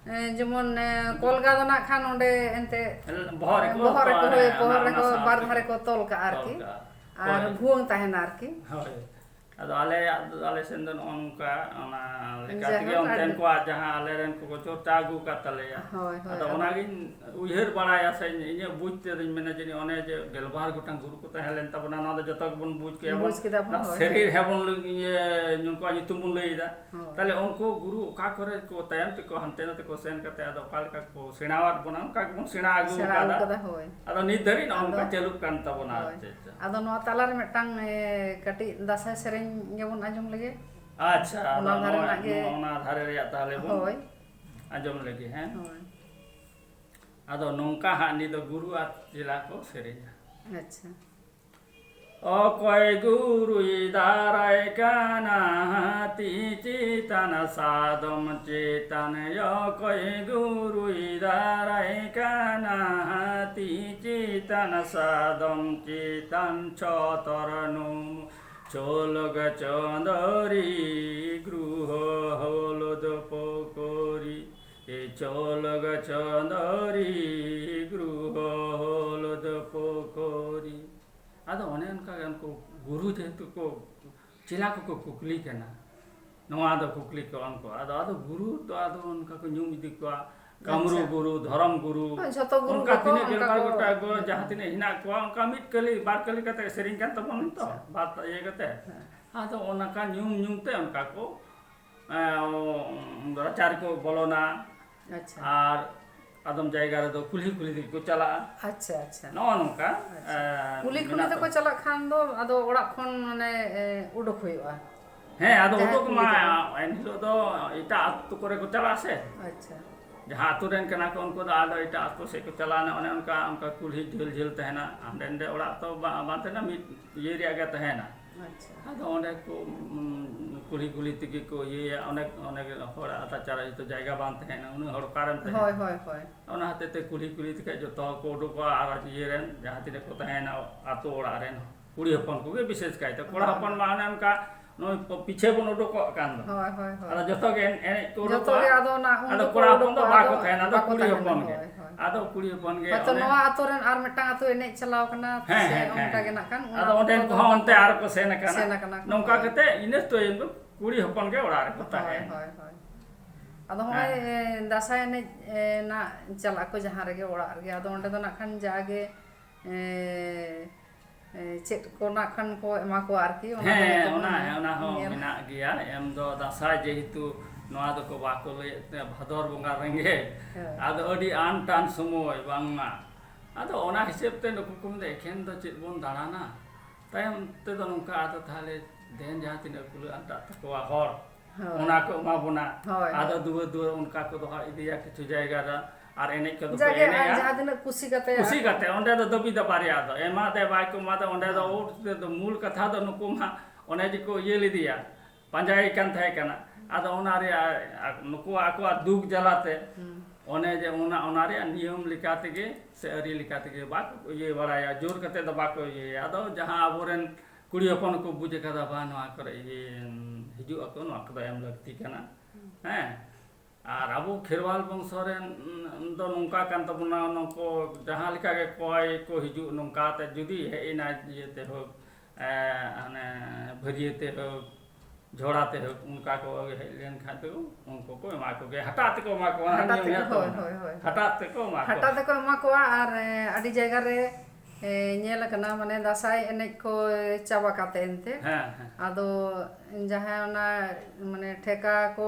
ᱮ, ᱡᱮᱢᱚᱱ, ᱮ, ᱠᱚᱞᱜᱟ ᱫᱚ ᱱᱟᱜ ᱠᱷᱟᱱ ᱚᱸᱰᱮ ᱮᱱᱛᱮ ᱵᱚᱦᱚᱜ ᱨᱮᱠᱚ ᱵᱚᱦᱚᱜ ᱨᱮᱠᱚ, ᱛᱚᱞᱟ, ᱦᱳᱭ, ᱦᱮᱸ, ᱵᱚᱦᱚᱜ ᱚᱱᱟ, ᱨᱮᱠᱚ ᱚᱱᱟ ᱵᱟᱨ ᱥᱟᱶᱛᱮ ᱫᱷᱟᱨᱮ ᱠᱚ ᱛᱚᱞ ᱠᱟᱜᱼᱟ ᱛᱚᱞ ᱟᱨᱠᱤ᱾ ᱠᱟᱜᱼᱟ᱾ ᱟᱨ ᱦᱳᱭ᱾ ᱵᱷᱩᱣᱟᱹᱝ ᱛᱟᱦᱮᱱᱟ ᱟᱨᱠᱤ᱾ ᱦᱳᱭ᱾ ᱟᱫᱚ ᱟᱞᱮᱭᱟᱜ ᱫᱚ, ᱟᱞᱮ ᱥᱮᱱ ᱫᱚ ᱱᱚᱜᱼᱚ ᱱᱚᱝᱠᱟ, ᱚᱱᱟ ᱞᱮᱠᱟ ᱛᱮᱜᱮ ᱡᱟᱭᱦᱳᱠ, ᱚᱱᱛᱮᱱ ᱟᱹᱰᱤ ᱠᱚᱣᱟᱜ ᱡᱟᱦᱟᱸ ᱟᱞᱮ ᱨᱮᱱ ᱠᱚᱠᱚ ᱪᱚᱨᱪᱟ ᱟᱹᱜᱩ ᱟᱠᱟᱫ ᱛᱟᱞᱮᱭᱟ᱾ ᱦᱳᱭ, ᱦᱳᱭ, ᱟᱫᱚ ᱟᱫᱚ ᱚᱱᱟᱜᱤᱧ ᱩᱭᱦᱟᱹᱨ ᱵᱟᱲᱟᱭᱟ ᱥᱮ ᱤᱧᱟᱹᱜ ᱵᱩᱡᱽ ᱛᱮᱫᱚᱧ ᱢᱮᱱᱟ ᱡᱟᱹᱱᱤᱡ ᱚᱱᱮ ᱡᱮ ᱜᱮᱞᱵᱟᱨ ᱜᱚᱴᱟᱝ ᱜᱩᱨᱩ ᱠᱚ ᱛᱟᱦᱮᱸ ᱞᱮᱱ ᱛᱟᱵᱚᱱᱟ, ᱱᱚᱣᱟ ᱫᱚ ᱡᱚᱛᱚ ᱜᱮᱵᱚᱱ ᱵᱩᱡᱽ ᱠᱮᱭᱟ ᱵᱚᱱ᱾ ᱵᱩᱡᱽ ᱠᱮᱫᱟ ᱵᱚᱱ, ᱚᱱᱟ ᱦᱳᱭ, ᱥᱮᱨᱮᱧ ᱦᱳᱭ᱾ ᱨᱮᱦᱚᱸ ᱵᱚᱱ ᱞᱟᱹᱭ-, ᱤᱭᱟᱹ, ᱩᱱᱠᱩᱣᱟᱜ ᱧᱩᱛᱩᱢ ᱵᱚᱱ ᱞᱟᱹᱭ ᱮᱫᱟ᱾ ᱦᱳᱭ᱾ ᱛᱟᱦᱞᱮ ᱩᱱᱠᱩ ᱜᱩᱨᱩ ᱚᱠᱟ ᱠᱚᱨᱮ ᱠᱚ ᱛᱟᱭᱚᱢ ᱛᱮᱠᱚ ᱦᱟᱱᱛᱮ ᱱᱟᱛᱮ ᱠᱚ ᱥᱮᱱ ᱠᱟᱛᱮ ᱟᱫᱚ ᱚᱠᱟ ᱞᱮᱠᱟ ᱠᱚ ᱥᱮᱬᱟᱣᱟᱫ ᱵᱚᱱᱟ, ᱚᱱᱠᱟ ᱜᱮᱵᱚᱱ ᱥᱮᱬᱟ ᱟᱹᱜᱩ ᱥᱮᱬᱟ ᱟᱹᱜᱩ ᱟᱠᱟᱫᱟ᱾ ᱠᱟᱫᱟ, ᱦᱳᱭ᱾ ᱟᱫᱚ ᱱᱤᱛ ᱫᱷᱟᱹᱨᱤᱡ ᱱᱚᱜᱼᱚ ᱱᱚᱝᱠᱟ ᱟᱫᱚ, ᱪᱟᱹᱞᱩᱜ ᱠᱟᱱ ᱛᱟᱵᱚᱱᱟ, ᱟᱨ ᱦᱳᱭ᱾ ᱪᱮᱫ ᱪᱚ᱾ ᱟᱫᱚ ᱱᱚᱣᱟ ᱛᱟᱞᱟᱨᱮ ᱢᱤᱫᱴᱟᱝ, ᱮ, ᱠᱟᱹᱴᱤᱡ ᱫᱟᱸᱥᱟᱭ ᱥᱮᱨᱮᱧ ᱜᱮᱵᱚᱱ ᱟᱸᱡᱚᱢ ᱞᱮᱜᱮ᱾ ᱟᱪᱪᱷᱟ, ᱟᱫᱚ ᱚᱱᱟ ᱫᱷᱟᱨᱮ ᱱᱚᱜᱼᱚᱭ ᱨᱮᱱᱟᱜ ᱜᱮ᱾ ᱱᱚᱜᱼᱚ ᱱᱟ ᱫᱷᱟᱨᱮ ᱨᱮᱭᱟᱜ ᱛᱟᱦᱞᱮ ᱵᱚᱱ ᱦᱳᱭ᱾ ᱟᱸᱡᱚᱢ ᱞᱮᱜᱮ, ᱦᱮᱸ? ᱦᱳᱭ᱾ ᱟᱫᱚ ᱱᱚᱝᱠᱟ ᱦᱟᱸᱜ ᱱᱤᱛ ᱫᱚ ᱜᱩᱨᱩ ᱟᱨ ᱪᱮᱞᱟ ᱠᱚ ᱥᱮᱨᱮᱧᱟ᱾ ᱟᱪᱪᱷᱟ᱾ ᱚᱠᱚᱭ ᱜᱩᱨᱩᱭ ᱫᱟᱨᱟᱭ ᱠᱟᱱᱟ ᱦᱟᱹᱛᱤ ᱪᱮᱛᱟᱱ ᱥᱟᱫᱚᱢ ᱪᱮᱛᱟᱱ? ᱚᱠᱚᱭ ᱜᱩᱨᱩᱭ ᱫᱟᱨᱟᱭ ᱠᱟᱱᱟ ᱦᱟᱹᱛᱤ ᱪᱮᱛᱟᱱ ᱥᱟᱫᱚᱢ ᱪᱮᱛᱟᱱ? ᱪᱷᱚᱛᱚᱨ ᱱᱩᱢ ᱪᱷᱳᱞᱜ ᱪᱚᱸᱫᱚᱨᱤ ᱜᱨᱩᱦᱚ ᱦᱚᱞᱚᱫ ᱯᱚᱠᱚᱨᱤ, ᱮ ᱪᱷᱳᱞᱜ ᱪᱚᱸᱫᱚᱨᱤ ᱜᱨᱩᱦᱚ ᱦᱚᱞᱚᱫ ᱯᱚᱠᱚᱨᱤ᱾ ᱟᱫᱚ ᱚᱱᱮ ᱚᱱᱠᱟ ᱜᱮ ᱩᱱᱠᱩ ᱜᱩᱨᱩ ᱡᱮᱦᱮᱛᱩ ᱠᱚ, ᱪᱮᱞᱟ ᱠᱚᱠᱚ ᱠᱩᱠᱞᱤ ᱠᱟᱱᱟ, ᱱᱚᱣᱟ ᱫᱚ ᱠᱩᱠᱞᱤ ᱠᱚ ᱩᱱᱠᱩ᱾ ᱟᱫᱚ, ᱟᱫᱚ ᱜᱩᱨᱩ ᱫᱚ ᱟᱫᱚ ᱚᱱᱠᱟ ᱠᱚ ᱧᱩᱢ ᱤᱫᱤ ᱠᱚᱣᱟ, ᱠᱟᱹᱢᱨᱩ ᱟᱪᱪᱷᱟ᱾ ᱜᱩᱨᱩ, ᱫᱷᱚᱨᱚᱢ ᱜᱩᱨᱩ, ᱦᱳᱭ, ᱡᱷᱚᱛᱚ ᱜᱩᱨᱩ ᱚᱱᱠᱟ ᱠᱚᱠᱚ ᱛᱤᱱᱟᱹᱜ ᱚᱱᱠᱟ ᱜᱮᱞᱵᱟᱨ ᱠᱚ ᱜᱚᱴᱟᱝ ᱠᱚ ᱦᱩᱸ᱾ ᱡᱟᱦᱟᱸ ᱛᱤᱱᱟᱹᱜ ᱦᱮᱱᱟᱜ ᱠᱚᱣᱟ, ᱚᱱᱠᱟ ᱢᱤᱫ ᱠᱟᱹᱞᱤ, ᱵᱟᱨ ᱠᱟᱹᱞᱤ ᱠᱟᱛᱮ ᱥᱮᱨᱮᱧ ᱠᱟᱱ ᱛᱟᱵᱚᱱ ᱛᱚ, ᱟᱪᱪᱷᱟ᱾ ᱵᱟᱨ ᱤᱭᱟᱹ ᱠᱟᱛᱮ᱾ ᱦᱮᱸ᱾ ᱟᱫᱚ ᱚᱱᱠᱟ ᱧᱩᱢ ᱧᱩᱢ ᱛᱮ ᱚᱱᱠᱟ ᱠᱚ, ᱮᱸ, ᱨᱟᱪᱟ ᱨᱮᱠᱚ ᱵᱚᱞᱚᱱᱟ᱾ ᱟᱪᱪᱷᱟ᱾ ᱟᱨ ᱟᱫᱚᱢ ᱡᱟᱭᱜᱟ ᱨᱮᱫᱚ ᱠᱩᱞᱦᱤ ᱠᱩᱞᱦᱤ ᱛᱮᱜᱮ ᱠᱚ ᱪᱟᱞᱟᱜᱼᱟ᱾ ᱟᱪᱪᱷᱟ, ᱟᱪᱪᱷᱟ᱾ ᱱᱚᱜᱼᱚ ᱱᱚᱝᱠᱟ, ᱟᱪᱪᱷᱟ᱾ ᱮᱸ, ᱠᱩᱞᱦᱤ ᱠᱩᱞᱦᱤ ᱢᱮᱱᱟᱜ ᱛᱮᱠᱚ ᱛᱟᱵᱚᱱᱟ᱾ ᱪᱟᱞᱟᱜ ᱠᱷᱟᱱ ᱫᱚ ᱟᱫᱚ ᱚᱲᱟᱜ ᱠᱷᱚᱱ ᱢᱟᱱᱮ, ᱮ, ᱩᱰᱩᱠ ᱦᱩᱭᱩᱜᱼᱟ᱾ ᱦᱮᱸ, ᱟᱫᱚ ᱡᱟᱦᱟᱸᱭ ᱩᱰᱩᱠ ᱠᱩᱞᱦᱤ ᱢᱟ ᱛᱮᱠᱚ ᱮᱱᱦᱤᱞᱳᱜ ᱫᱚ ᱮᱴᱟᱜ ᱟᱹᱛᱩ ᱠᱚᱨᱮ ᱠᱚ ᱪᱟᱞᱟᱜᱼᱟ ᱥᱮ᱾ ᱟᱪᱪᱷᱟ᱾ ᱡᱟᱦᱟᱸ ᱟᱹᱛᱩ ᱨᱮᱱ ᱠᱟᱱᱟ ᱠᱚ, ᱩᱱᱠᱩ ᱫᱚ ᱟᱫᱚ ᱮᱴᱟᱜ ᱟᱹᱛᱩ ᱥᱮᱫ ᱠᱚ ᱪᱟᱞᱟᱣᱱᱟ᱾ ᱚᱱᱮ ᱚᱱᱠᱟ, ᱚᱱᱠᱟ ᱠᱩᱞᱦᱤ ᱡᱷᱟᱹᱞ ᱡᱷᱟᱹᱞ ᱛᱟᱦᱮᱱᱟ, ᱦᱟᱸᱰᱮ ᱱᱟᱰᱮ ᱚᱲᱟᱜ ᱛᱚ ᱵᱟ-, ᱵᱟᱝ ᱛᱟᱦᱮᱱᱟ, ᱢᱤᱫ ᱤᱭᱟᱹ ᱨᱮᱭᱟᱜ ᱜᱮ ᱛᱟᱦᱮᱱᱟ᱾ ᱟᱪᱪᱷᱟ᱾ ᱟᱫᱚ ᱚᱸᱰᱮ ᱠᱚ, ᱩᱸ, ᱠᱩᱞᱦᱤ ᱠᱩᱞᱦᱤ ᱛᱮᱜᱮ ᱠᱚ ᱤᱭᱟᱹᱭᱟ, ᱚᱱᱮ, ᱚᱱᱮ ᱦᱚᱲᱟᱜ ᱟᱛᱟᱪᱟᱨᱟ ᱡᱚᱛᱚ ᱡᱟᱭᱜᱟ ᱵᱟᱝ ᱛᱟᱦᱮᱱᱟ, ᱩᱱᱟᱹᱜ ᱦᱚᱲ ᱚᱠᱟᱨᱮᱢ ᱛᱟᱦᱮᱱᱟ? ᱦᱳᱭ, ᱦᱳᱭ, ᱦᱳᱭ᱾ ᱚᱱᱟ ᱦᱚᱛᱮᱡ ᱛᱮ ᱠᱩᱞᱦᱤ ᱠᱩᱞᱦᱤ ᱛᱮᱠᱷᱟᱡ ᱡᱚᱛᱚ ᱦᱚᱲ ᱠᱚ ᱩᱰᱩᱠᱚᱜᱼᱟ, ᱟᱨ ᱤᱭᱟᱹ ᱨᱮᱱ ᱡᱟᱦᱟᱸ ᱛᱤᱱᱟᱹᱜ ᱠᱚ ᱛᱟᱦᱮᱱᱟ ᱟᱹᱛᱩ ᱚᱲᱟᱜ ᱨᱮᱱ ᱠᱩᱲᱤ ᱦᱚᱯᱚᱱ ᱠᱚᱜᱮ ᱵᱤᱥᱮᱥ ᱠᱟᱭᱛᱮ, ᱠᱚᱲᱟ ᱦᱳᱭ᱾ ᱦᱚᱯᱚᱱ ᱢᱟ ᱚᱱᱮ ᱚᱱᱠᱟ ᱱᱚᱜᱼᱚᱭ ᱯᱤᱪᱷᱮ ᱵᱚᱱ ᱩᱰᱩᱠᱚᱜ ᱠᱟᱱ ᱫᱚ᱾ ᱦᱳᱭ, ᱦᱳᱭ, ᱦᱳᱭ᱾ ᱟᱫᱚ ᱡᱚᱛᱚ ᱜᱮ ᱮᱱ- ᱮᱱᱮᱡ ᱠᱚ ᱡᱚᱛᱚ ᱩᱰᱩᱠᱚᱜᱼᱟ᱾ ᱜᱮ ᱟᱫᱚ ᱚᱱᱟ ᱩᱱ ᱟᱫᱚ ᱫᱚᱠᱚ ᱠᱚᱲᱟ ᱦᱚᱯᱚᱱ ᱫᱚ ᱩᱰᱩᱠᱚᱜᱼᱟ, ᱵᱟᱠᱚ ᱟᱫᱚ ᱛᱟᱦᱮᱱᱟ, ᱟᱫᱚ ᱵᱟᱠᱚ ᱠᱩᱲᱤ ᱛᱟᱦᱮᱱᱟ, ᱦᱚᱯᱚᱱ ᱜᱮ᱾ ᱦᱳᱭ, ᱦᱳᱭ᱾ ᱟᱫᱚ ᱠᱩᱲᱤ ᱦᱚᱯᱚᱱ ᱜᱮ ᱦᱚᱭᱛᱚ ᱚᱱᱮ ᱱᱚᱣᱟ ᱟᱛᱳ ᱨᱮᱱ ᱟᱨ ᱢᱤᱫᱴᱟᱝ ᱟᱛᱳ ᱮᱱᱮᱡ ᱪᱟᱞᱟᱣ ᱠᱟᱱᱟ ᱦᱮᱸ, ᱥᱮ ᱦᱮᱸ, ᱦᱮᱸ᱾ ᱚᱱᱠᱟ ᱜᱮ ᱱᱟᱜ ᱠᱷᱟᱱ, ᱚᱱᱟ ᱟᱫᱚ ᱚᱸᱰᱮᱱ ᱚᱠᱛᱚ ᱫᱚ ᱠᱚᱦᱚᱸ ᱚᱱᱛᱮ ᱵᱟᱠᱚ ᱟᱨᱚ ᱠᱚ ᱥᱮᱱ ᱟᱠᱟᱱᱟ᱾ ᱥᱮᱱ ᱟᱠᱟᱱᱟ ᱠᱚ, ᱱᱚᱝᱠᱟ ᱦᱳᱭ᱾ ᱠᱟᱛᱮ ᱤᱱᱟᱹ ᱛᱟᱭᱚᱢ ᱫᱚ ᱠᱩᱲᱤ ᱦᱚᱯᱚᱱ ᱜᱮ ᱚᱲᱟᱜ ᱨᱮᱠᱚ ᱦᱳᱭ, ᱛᱟᱦᱮᱸᱱᱟ᱾ ᱦᱳᱭ, ᱦᱳᱭ᱾ ᱟᱫᱚ ᱦᱚᱸᱜᱼᱚᱭ, ᱦᱮᱸ᱾ ᱮ, ᱫᱟᱸᱥᱟᱭ ᱮᱱᱮᱡ, ᱮ, ᱱᱟᱜ ᱪᱟᱞᱟᱜ ᱟᱠᱚ ᱡᱟᱦᱟᱸ ᱨᱮᱜᱮ ᱚᱲᱟᱜ ᱨᱮᱜᱮ, ᱟᱫᱚ ᱚᱸᱰᱮ ᱫᱚ ᱱᱟᱜ ᱠᱷᱟᱱ ᱡᱟᱜᱮ, ᱮ, ᱮ, ᱪᱮᱫ ᱠᱚ ᱱᱟᱜ ᱠᱷᱟᱱ ᱠᱚ ᱮᱢᱟ ᱠᱚᱣᱟ ᱟᱨᱠᱤ, ᱚᱱᱟ ᱠᱚ ᱦᱮᱸ, ᱡᱚᱛᱚ ᱵᱚᱱ ᱚᱱᱟ, ᱚᱱᱟ ᱦᱚᱸ ᱧᱮᱞ᱾ ᱢᱮᱱᱟᱜ ᱜᱮᱭᱟ᱾ ᱮᱢ ᱫᱚ ᱫᱟᱸᱥᱟᱭ ᱡᱮᱦᱮᱛᱩ ᱱᱚᱣᱟ ᱫᱚᱠᱚ ᱵᱟᱠᱚ ᱞᱟᱹᱭᱮᱫ ᱛᱮ ᱵᱷᱟᱫᱚᱨ ᱵᱚᱸᱜᱟ ᱨᱮᱸᱜᱮᱡ, ᱦᱮᱸ᱾ ᱟᱫᱚ ᱟᱹᱰᱤ ᱟᱱ ᱴᱟᱱ ᱥᱚᱢᱚᱭ ᱵᱟᱝᱢᱟ, ᱟᱫᱚ ᱚᱱᱟ ᱦᱤᱥᱟᱹᱵ ᱛᱮ ᱱᱩᱠᱩ ᱠᱚ ᱢᱮᱱᱫᱟ, "ᱮᱠᱷᱮᱱ ᱫᱚ ᱪᱮᱫ ᱵᱚᱱ ᱫᱟᱬᱟᱱᱟ?" ᱛᱟᱭᱚᱢ ᱛᱮᱫᱚ ᱱᱚᱝᱠᱟ, ᱟᱫᱚ ᱛᱟᱦᱞᱮ ᱫᱮᱱ ᱡᱟᱦᱟᱸ ᱛᱤᱱᱟᱹᱜ ᱠᱩᱞᱟᱹᱜ ᱟᱱ ᱴᱟᱜ ᱛᱟᱠᱚᱣᱟ ᱦᱚᱲ, ᱦᱳᱭ᱾ ᱚᱱᱟ ᱠᱚ ᱮᱢᱟ ᱵᱚᱱᱟ᱾ ᱦᱳᱭ, ᱟᱫᱚ ᱦᱳᱭ᱾ ᱫᱩᱣᱟᱹᱨ ᱫᱩᱣᱟᱹᱨ ᱚᱱᱠᱟ ᱠᱚ ᱫᱚᱦᱚ ᱤᱫᱤᱭᱟ ᱠᱤᱪᱷᱩ ᱡᱟᱭᱜᱟ ᱨᱮ, ᱟᱨ ᱮᱱᱮᱡ ᱠᱚᱫᱚ ᱠᱚ ᱡᱟᱜᱮ ᱟᱡ ᱮᱱᱮᱡᱼᱟ᱾ ᱡᱟᱦᱟᱸ ᱛᱤᱱᱟᱹᱜ ᱠᱩᱥᱤ ᱠᱟᱛᱮ ᱠᱩᱥᱤ ᱟᱨ ᱠᱟᱛᱮ, ᱚᱸᱰᱮ ᱫᱚ ᱫᱟᱹᱵᱤ ᱫᱚ ᱵᱟᱨᱭᱟ ᱫᱚ, ᱮᱢᱟ ᱫᱮ ᱵᱟᱭ ᱠᱚ ᱮᱢᱟ ᱫᱮ, ᱚᱸᱰᱮ ᱫᱚ ᱦᱮᱸ᱾ ᱳᱴ ᱛᱮ ᱫᱚ ᱢᱩᱞ ᱠᱟᱛᱷᱟ ᱫᱚ ᱱᱩᱠᱩ ᱢᱟ ᱚᱱᱮ ᱡᱮᱠᱚ ᱤᱭᱟᱹ ᱞᱮᱫᱮᱭᱟ, ᱯᱟᱸᱡᱟᱭᱮ ᱠᱟᱱ ᱛᱟᱦᱮᱸ ᱠᱟᱱᱟ᱾ ᱟᱫᱚ ᱚᱱᱟ ᱨᱮᱭᱟᱜ, ᱟ-, ᱱᱩᱠᱩ ᱟᱠᱚᱣᱟᱜ ᱫᱩᱠ ᱡᱟᱞᱟᱛᱮ, ᱦᱩᱸ᱾ ᱚᱱᱮ ᱡᱮ ᱚᱱᱟ, ᱚᱱᱟ ᱨᱮᱭᱟᱜ ᱱᱤᱭᱚᱢ ᱞᱮᱠᱟ ᱛᱮᱜᱮ ᱥᱮ ᱟᱹᱨᱤ ᱞᱮᱠᱟ ᱛᱮᱜᱮ ᱵᱟᱠᱚ ᱤᱭᱟᱹ ᱵᱟᱲᱟᱭᱟ, ᱡᱳᱨ ᱠᱟᱛᱮ ᱫᱚ ᱵᱟᱠᱚ ᱤᱭᱟᱹᱭᱟ᱾ ᱟᱫᱚ ᱡᱟᱦᱟᱸ ᱟᱵᱚᱨᱮᱱ ᱠᱩᱲᱤ ᱦᱚᱯᱚᱱ ᱠᱚ ᱵᱩᱡᱽ ᱟᱠᱟᱫᱟ, ᱵᱟ, ᱱᱚᱣᱟ ᱠᱚᱨᱮ ᱤᱭᱟᱹ ᱦᱤᱡᱩᱜ ᱟᱠᱚ, ᱱᱚᱣᱟ ᱠᱚᱫᱚ ᱮᱢ ᱞᱟᱹᱠᱛᱤ ᱠᱟᱱᱟ᱾ ᱦᱮᱸ, ᱟᱨ ᱟᱵᱚ ᱠᱷᱮᱨᱣᱟᱞ ᱵᱚᱝᱥᱚ ᱨᱮᱱ ᱫᱚ ᱱᱚᱝᱠᱟ ᱠᱟᱱ ᱛᱟᱵᱚᱱᱟ, ᱱᱩᱠᱩ ᱡᱟᱦᱟᱸ ᱞᱮᱠᱟ ᱜᱮ ᱠᱚᱭ ᱠᱚ ᱦᱤᱡᱩᱜ, ᱱᱚᱝᱠᱟ ᱛᱮ ᱡᱩᱫᱤ ᱦᱮᱡ ᱮᱱᱟᱭ ᱤᱭᱟᱹ ᱛᱮ ᱦᱳᱠ, ᱮ, ᱦᱟᱱᱮ ᱵᱷᱟᱹᱨᱭᱟᱹ ᱛᱮ ᱦᱳᱠ, ᱡᱷᱚᱲᱟ ᱛᱮ ᱦᱳᱠ, ᱚᱱᱠᱟ ᱠᱚ ᱦᱮᱡ ᱞᱮᱱ ᱠᱷᱟᱱ ᱫᱚ ᱩᱱᱠᱩ ᱠᱚ ᱮᱢᱟ ᱠᱚᱜᱮᱭᱟ, ᱦᱟᱴᱟᱜ ᱛᱮᱠᱚ ᱮᱢᱟ ᱠᱚᱣᱟ, ᱚᱱᱟ ᱦᱟᱴᱟᱜ ᱱᱤᱭᱚᱢ ᱛᱮᱠᱚ, ᱢᱮᱱᱟᱜ ᱦᱳᱭ, ᱛᱟᱵᱚᱱᱟ᱾ ᱦᱳᱭ, ᱦᱳᱭ᱾ ᱦᱟᱴᱟᱜ ᱛᱮᱠᱚ ᱮᱢᱟ ᱠᱚᱣᱟ᱾ ᱦᱟᱴᱟᱜ ᱛᱮᱠᱚ ᱮᱢᱟ ᱠᱚᱣᱟ, ᱟᱨ, ᱮ, ᱟᱹᱰᱤ ᱡᱟᱭᱜᱟ ᱨᱮ, ᱮ, ᱧᱮᱞ ᱟᱠᱟᱱᱟ, ᱢᱟᱱᱮ ᱫᱟᱸᱥᱟᱭ ᱮᱱᱮᱡ ᱠᱚ ᱪᱟᱵᱟ ᱠᱟᱛᱮ ᱮᱱᱛᱮ, ᱦᱮᱸ, ᱦᱮᱸ᱾ ᱟᱫᱚ ᱡᱟᱦᱟᱸᱭ ᱚᱱᱟ, ᱢᱟᱱᱮ ᱴᱷᱮᱠᱟ ᱠᱚ